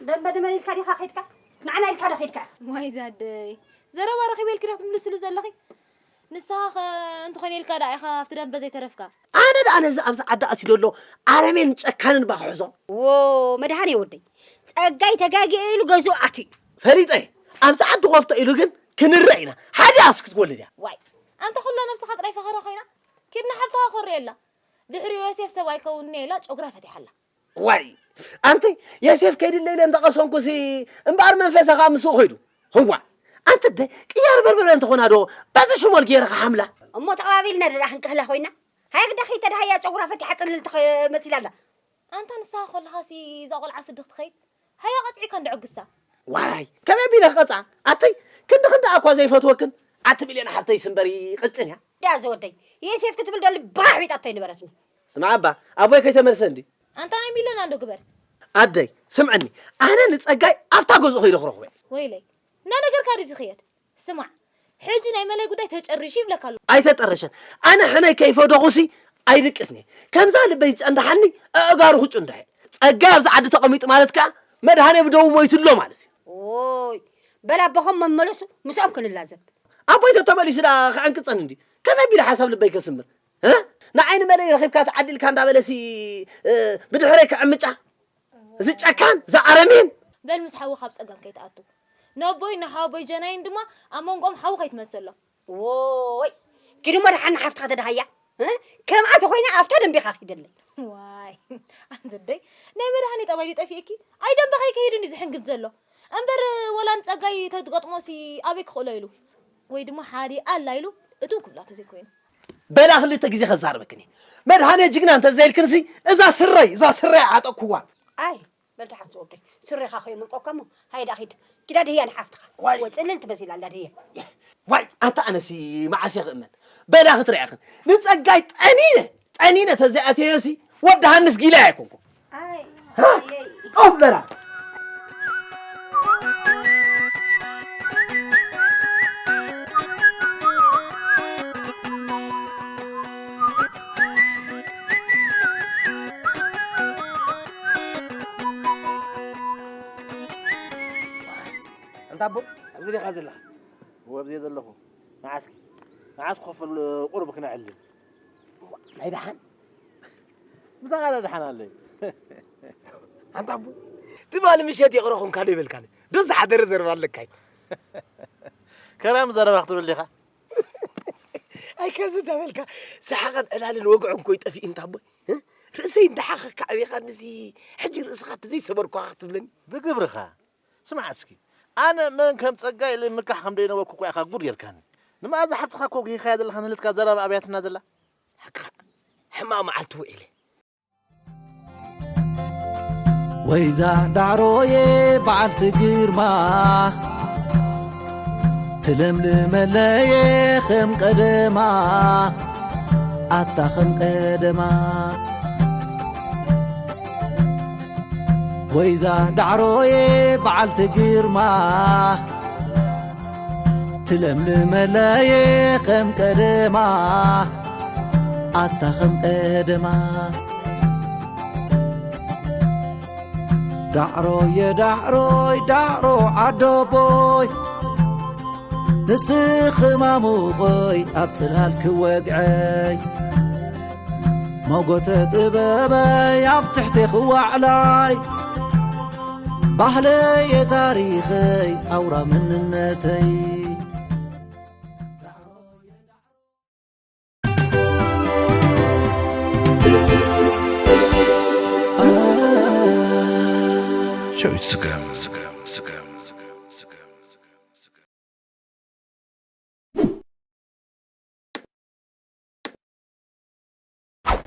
ደንበ ንመን ኢልካ ዲኻ ኸይድካ? ንዓና ኢልካ ዶ ኸይድካ? ዋይ ዛደይ፣ ዘረባ ረኺበ ኢልኪ ዲኻ ትምልስሉ ዘለኺ? ንስኻ ኸ እንተኾነ ኢልካ ደኣ ኢኻ ኣብቲ ደንበ ዘይተረፍካ? ኣነ ደኣ ነዚ ኣብዚ ዓዲ ኣትዩ ዘሎ ኣረሜን ጨካንን ባክሕዞ። ዎ፣ መድሃኔ ወደይ፣ ጸጋይ ተጋግየ ኢሉ ገዝኡ ኣትዩ። ፈሊጠ፣ ኣብዚ ዓዲ ኮፍቶ ኢሉ ግን ክንረ ኢና። ሓደ ኣስክት ወልድ እያ። ዋይ፣ ኣንታ ኩላ ነብስኻ ጥራይ ፈኸራ ኮይና፣ ኪድና ሓብትኻ ኮርየላ። ድሕሪኡ ዮሴፍ ሰብኣይ ከውንኒ ኢላ ጨጉራ ፈቲሓላ። ዋይ፣ ኣንቲ ዮሴፍ ከይድለ ኢለ እንተቐሰንኩሲ እምበኣር መንፈሰኻ ምስኡ ኸይዱ። ህዋ፣ ኣንቲ ደ ቅያር በርበረ እንተኾና ዶ በዚ ሽሞል ገይርኻ ሓምላ? እሞ ተቐባቢልና ደዳ ክንቅህላ ኮይና? ሃይ ግዳ ከይተድሃያ ጨጉራ ፈቲሓ ጽልልቲ ኸ-፣ መሲላ ኣላ። ኣንታ ንስኻ ከለኻሲ እዛ ቆልዓ ስዲ ክትኸይድ? ሃያ ቀጽዒካ እንድዕግሳ። ዋይ፣ ከመይ ቢለ ክቐጽዓ? ኣተይ፣ ክንዲ ክንዲ እኳ ዘይፈትወክን። ኣቲ ብሌን ሓፍተይ ስምበሪ ቅጭን እያ። ዳ ዝወደይ፣ የሴፍ ክትብል ደሊ ባሕ ቢጣቶ ይነበረትኒ። ስምዓ እባ፣ ኣቦይ ከይተመልሰ እንዲ። ኣንታ ናይ ሚለና እንዶ ግበር። ኣደይ፣ ስምዕኒ፣ ኣነ ንጸጋይ ኣብታ ገዝኡ ከይደ ክረኽቦ እየ። ወይለይ፣ እናነገርካ ድዚ ክየድ? ስማዕ፣ ሕጂ ናይ መለይ ጉዳይ ተጨሪሹ ይብለካ ኣሎ። ኣይተጠረሸን። ኣነ ሕነይ ከይፈደኹሲ ኣይድቅስኒ። ከምዛ ልበይ ዝጸንደሓኒ ኣእጋሩ ክጭንዶ እየ። ጸጋይ ኣብዚ ዓዲ ተቐሚጡ ማለት ከኣ መድሃኔ ብደዉ ሞይቱ ኣሎ ማለት እዩ። ኦይ፣ በል ኣቦኸም መመለሱ ምስኦም ክንላዘብ። ኣቦይ ተተመሊሱ ደኣ ክዕንቅጸን እንዲ። ከመይ ቢለ ሓሳብ ልበይ ከስምር? እ? ንዓይ ንመለይ ረኺብካ ተዓዲልካ እንዳበለሲ፣ እ፣ ብድሕረይ ክዕምጫ? እዚ ጨካን፣ እዚ ኣረሜን! በል ምስ ሓዊ ካብ ጸገም ከይትኣቱ። ነቦይ ንሓወቦይ ጀናይን ድማ ኣብ መንጎኦም ሓዊ ከይትመሰሎም። ዎይ! ኪድ እሞ ደሓን ንሓፍትኻ ተደሃያ። እ? ከምኣ ተኾይና ኣብታ ደንቢኻ ኪደለይ። ዋይ! ኣንተ ደይ፣ ናይ መድሃኒ ጠባይ ድዩ ጠፊእኪ? ኣይ ደንበ ከይከይድ እንዲ ዝሕንግድ ዘሎ። እምበር ወላ ንጸጋይ ተትገጥሞሲ ኣበይ ክኽእሎ ኢሉ? ወይ ድማ ሓዲ ኣላ ኢሉ እትው ክብላ ተዘይኮይኑ። በላ ክልተ ግዜ ከዛርበክን እየ። መድሃኔ ጅግና እንተ ዘይልክንሲ እዛ ስረይ፣ እዛ ስረይ ዓጠቅኩዋ። ኣይ፣ በል ደሓን ዝወደይ፣ ስረኻ ከየምልቆካ እሞ፣ ሃይዳ ኺድ። ኪዳ ድህያ ንሓፍትኻ። ዋይ። ወ ጽልል ትበሲላ እንዳ ድህያ። ዋይ፣ ኣንታ ኣነሲ መዓስ እየ ክእመን? በላ ክትሪኣኽን። ንጸጋይ ጠኒነ፣ ጠኒነ ተዘይኣተዮሲ ወዲ ሃንስ ጊላ ኣይኮንኩ። ኣይ፣ ሃ? ኣየይ። ቆፍ በላ። ኣንታ ኣቦ፣ ኣብዚ ዲኻ ዘላ? እወ፣ ኣብዚ እየ ዘለኹ። መዓስኪ? መዓስ ክኸፈል ቁሩብ ክነዕልል? ናይ ደሓን? ምሳኻ ዶ ደሓን ኣለይ? ኣንታ ኣቦ፣ ትማሊ ምሸት የቕረኹምካ ዶ ይበልካኒ? ዶ ዝሓደረ ዘረባ ኣለካ እዩ? ከራም ዘረባ ክትብል ዲኻ? ኣይ፣ ከምዚ እንዳበልካ ሰሓቕን ዕላልን ወግዕን እኮ ይጠፍእ እንታ ኣቦይ። እ? ርእሰይ እንዳሓኸካ ኣቤኻ ንዚ ሕጂ ርእስኻ ተዘይሰበርኳ ክትብለኒ? ብግብርኻ። ስማዕ እስኪ፣ ኣነ መን ከም ጸጋይ ኢለ ምካሕ ከም ደይነበርኩ እኮ ኢኻ ጉድ ጌርካኒ። ንመኣዛ ሓብትኻ እኮ ጌርካያ ዘለኻ ንህልትካ ዘረባ ኣብያትና ዘላ። ሓቅኻ፣ ሕማቕ መዓልቲ ውዒለ። ወይዛ ዳዕሮየ በዓልቲ ግርማ፣ ትለምልመለየ ከም ቀደማ፣ ኣታ ከም ቀደማ። ወይዛ ዳዕሮየ በዓልቲ ግርማ፣ ትለምልመለየ ከም ቀደማ፣ ኣታ ከም ቀደማ። ዳዕሮየ ዳዕሮይ ዳዕሮ ዓዶቦይ፣ ንስኺ ማሙቐይ ኣብ ጽላል ክወግዐይ፣ መጎተ ጥበበይ ኣብ ትሕቲ ክዋዕላይ፣ ባህለየ ታሪኸይ ኣውራ መንነተይ። Show Instagram.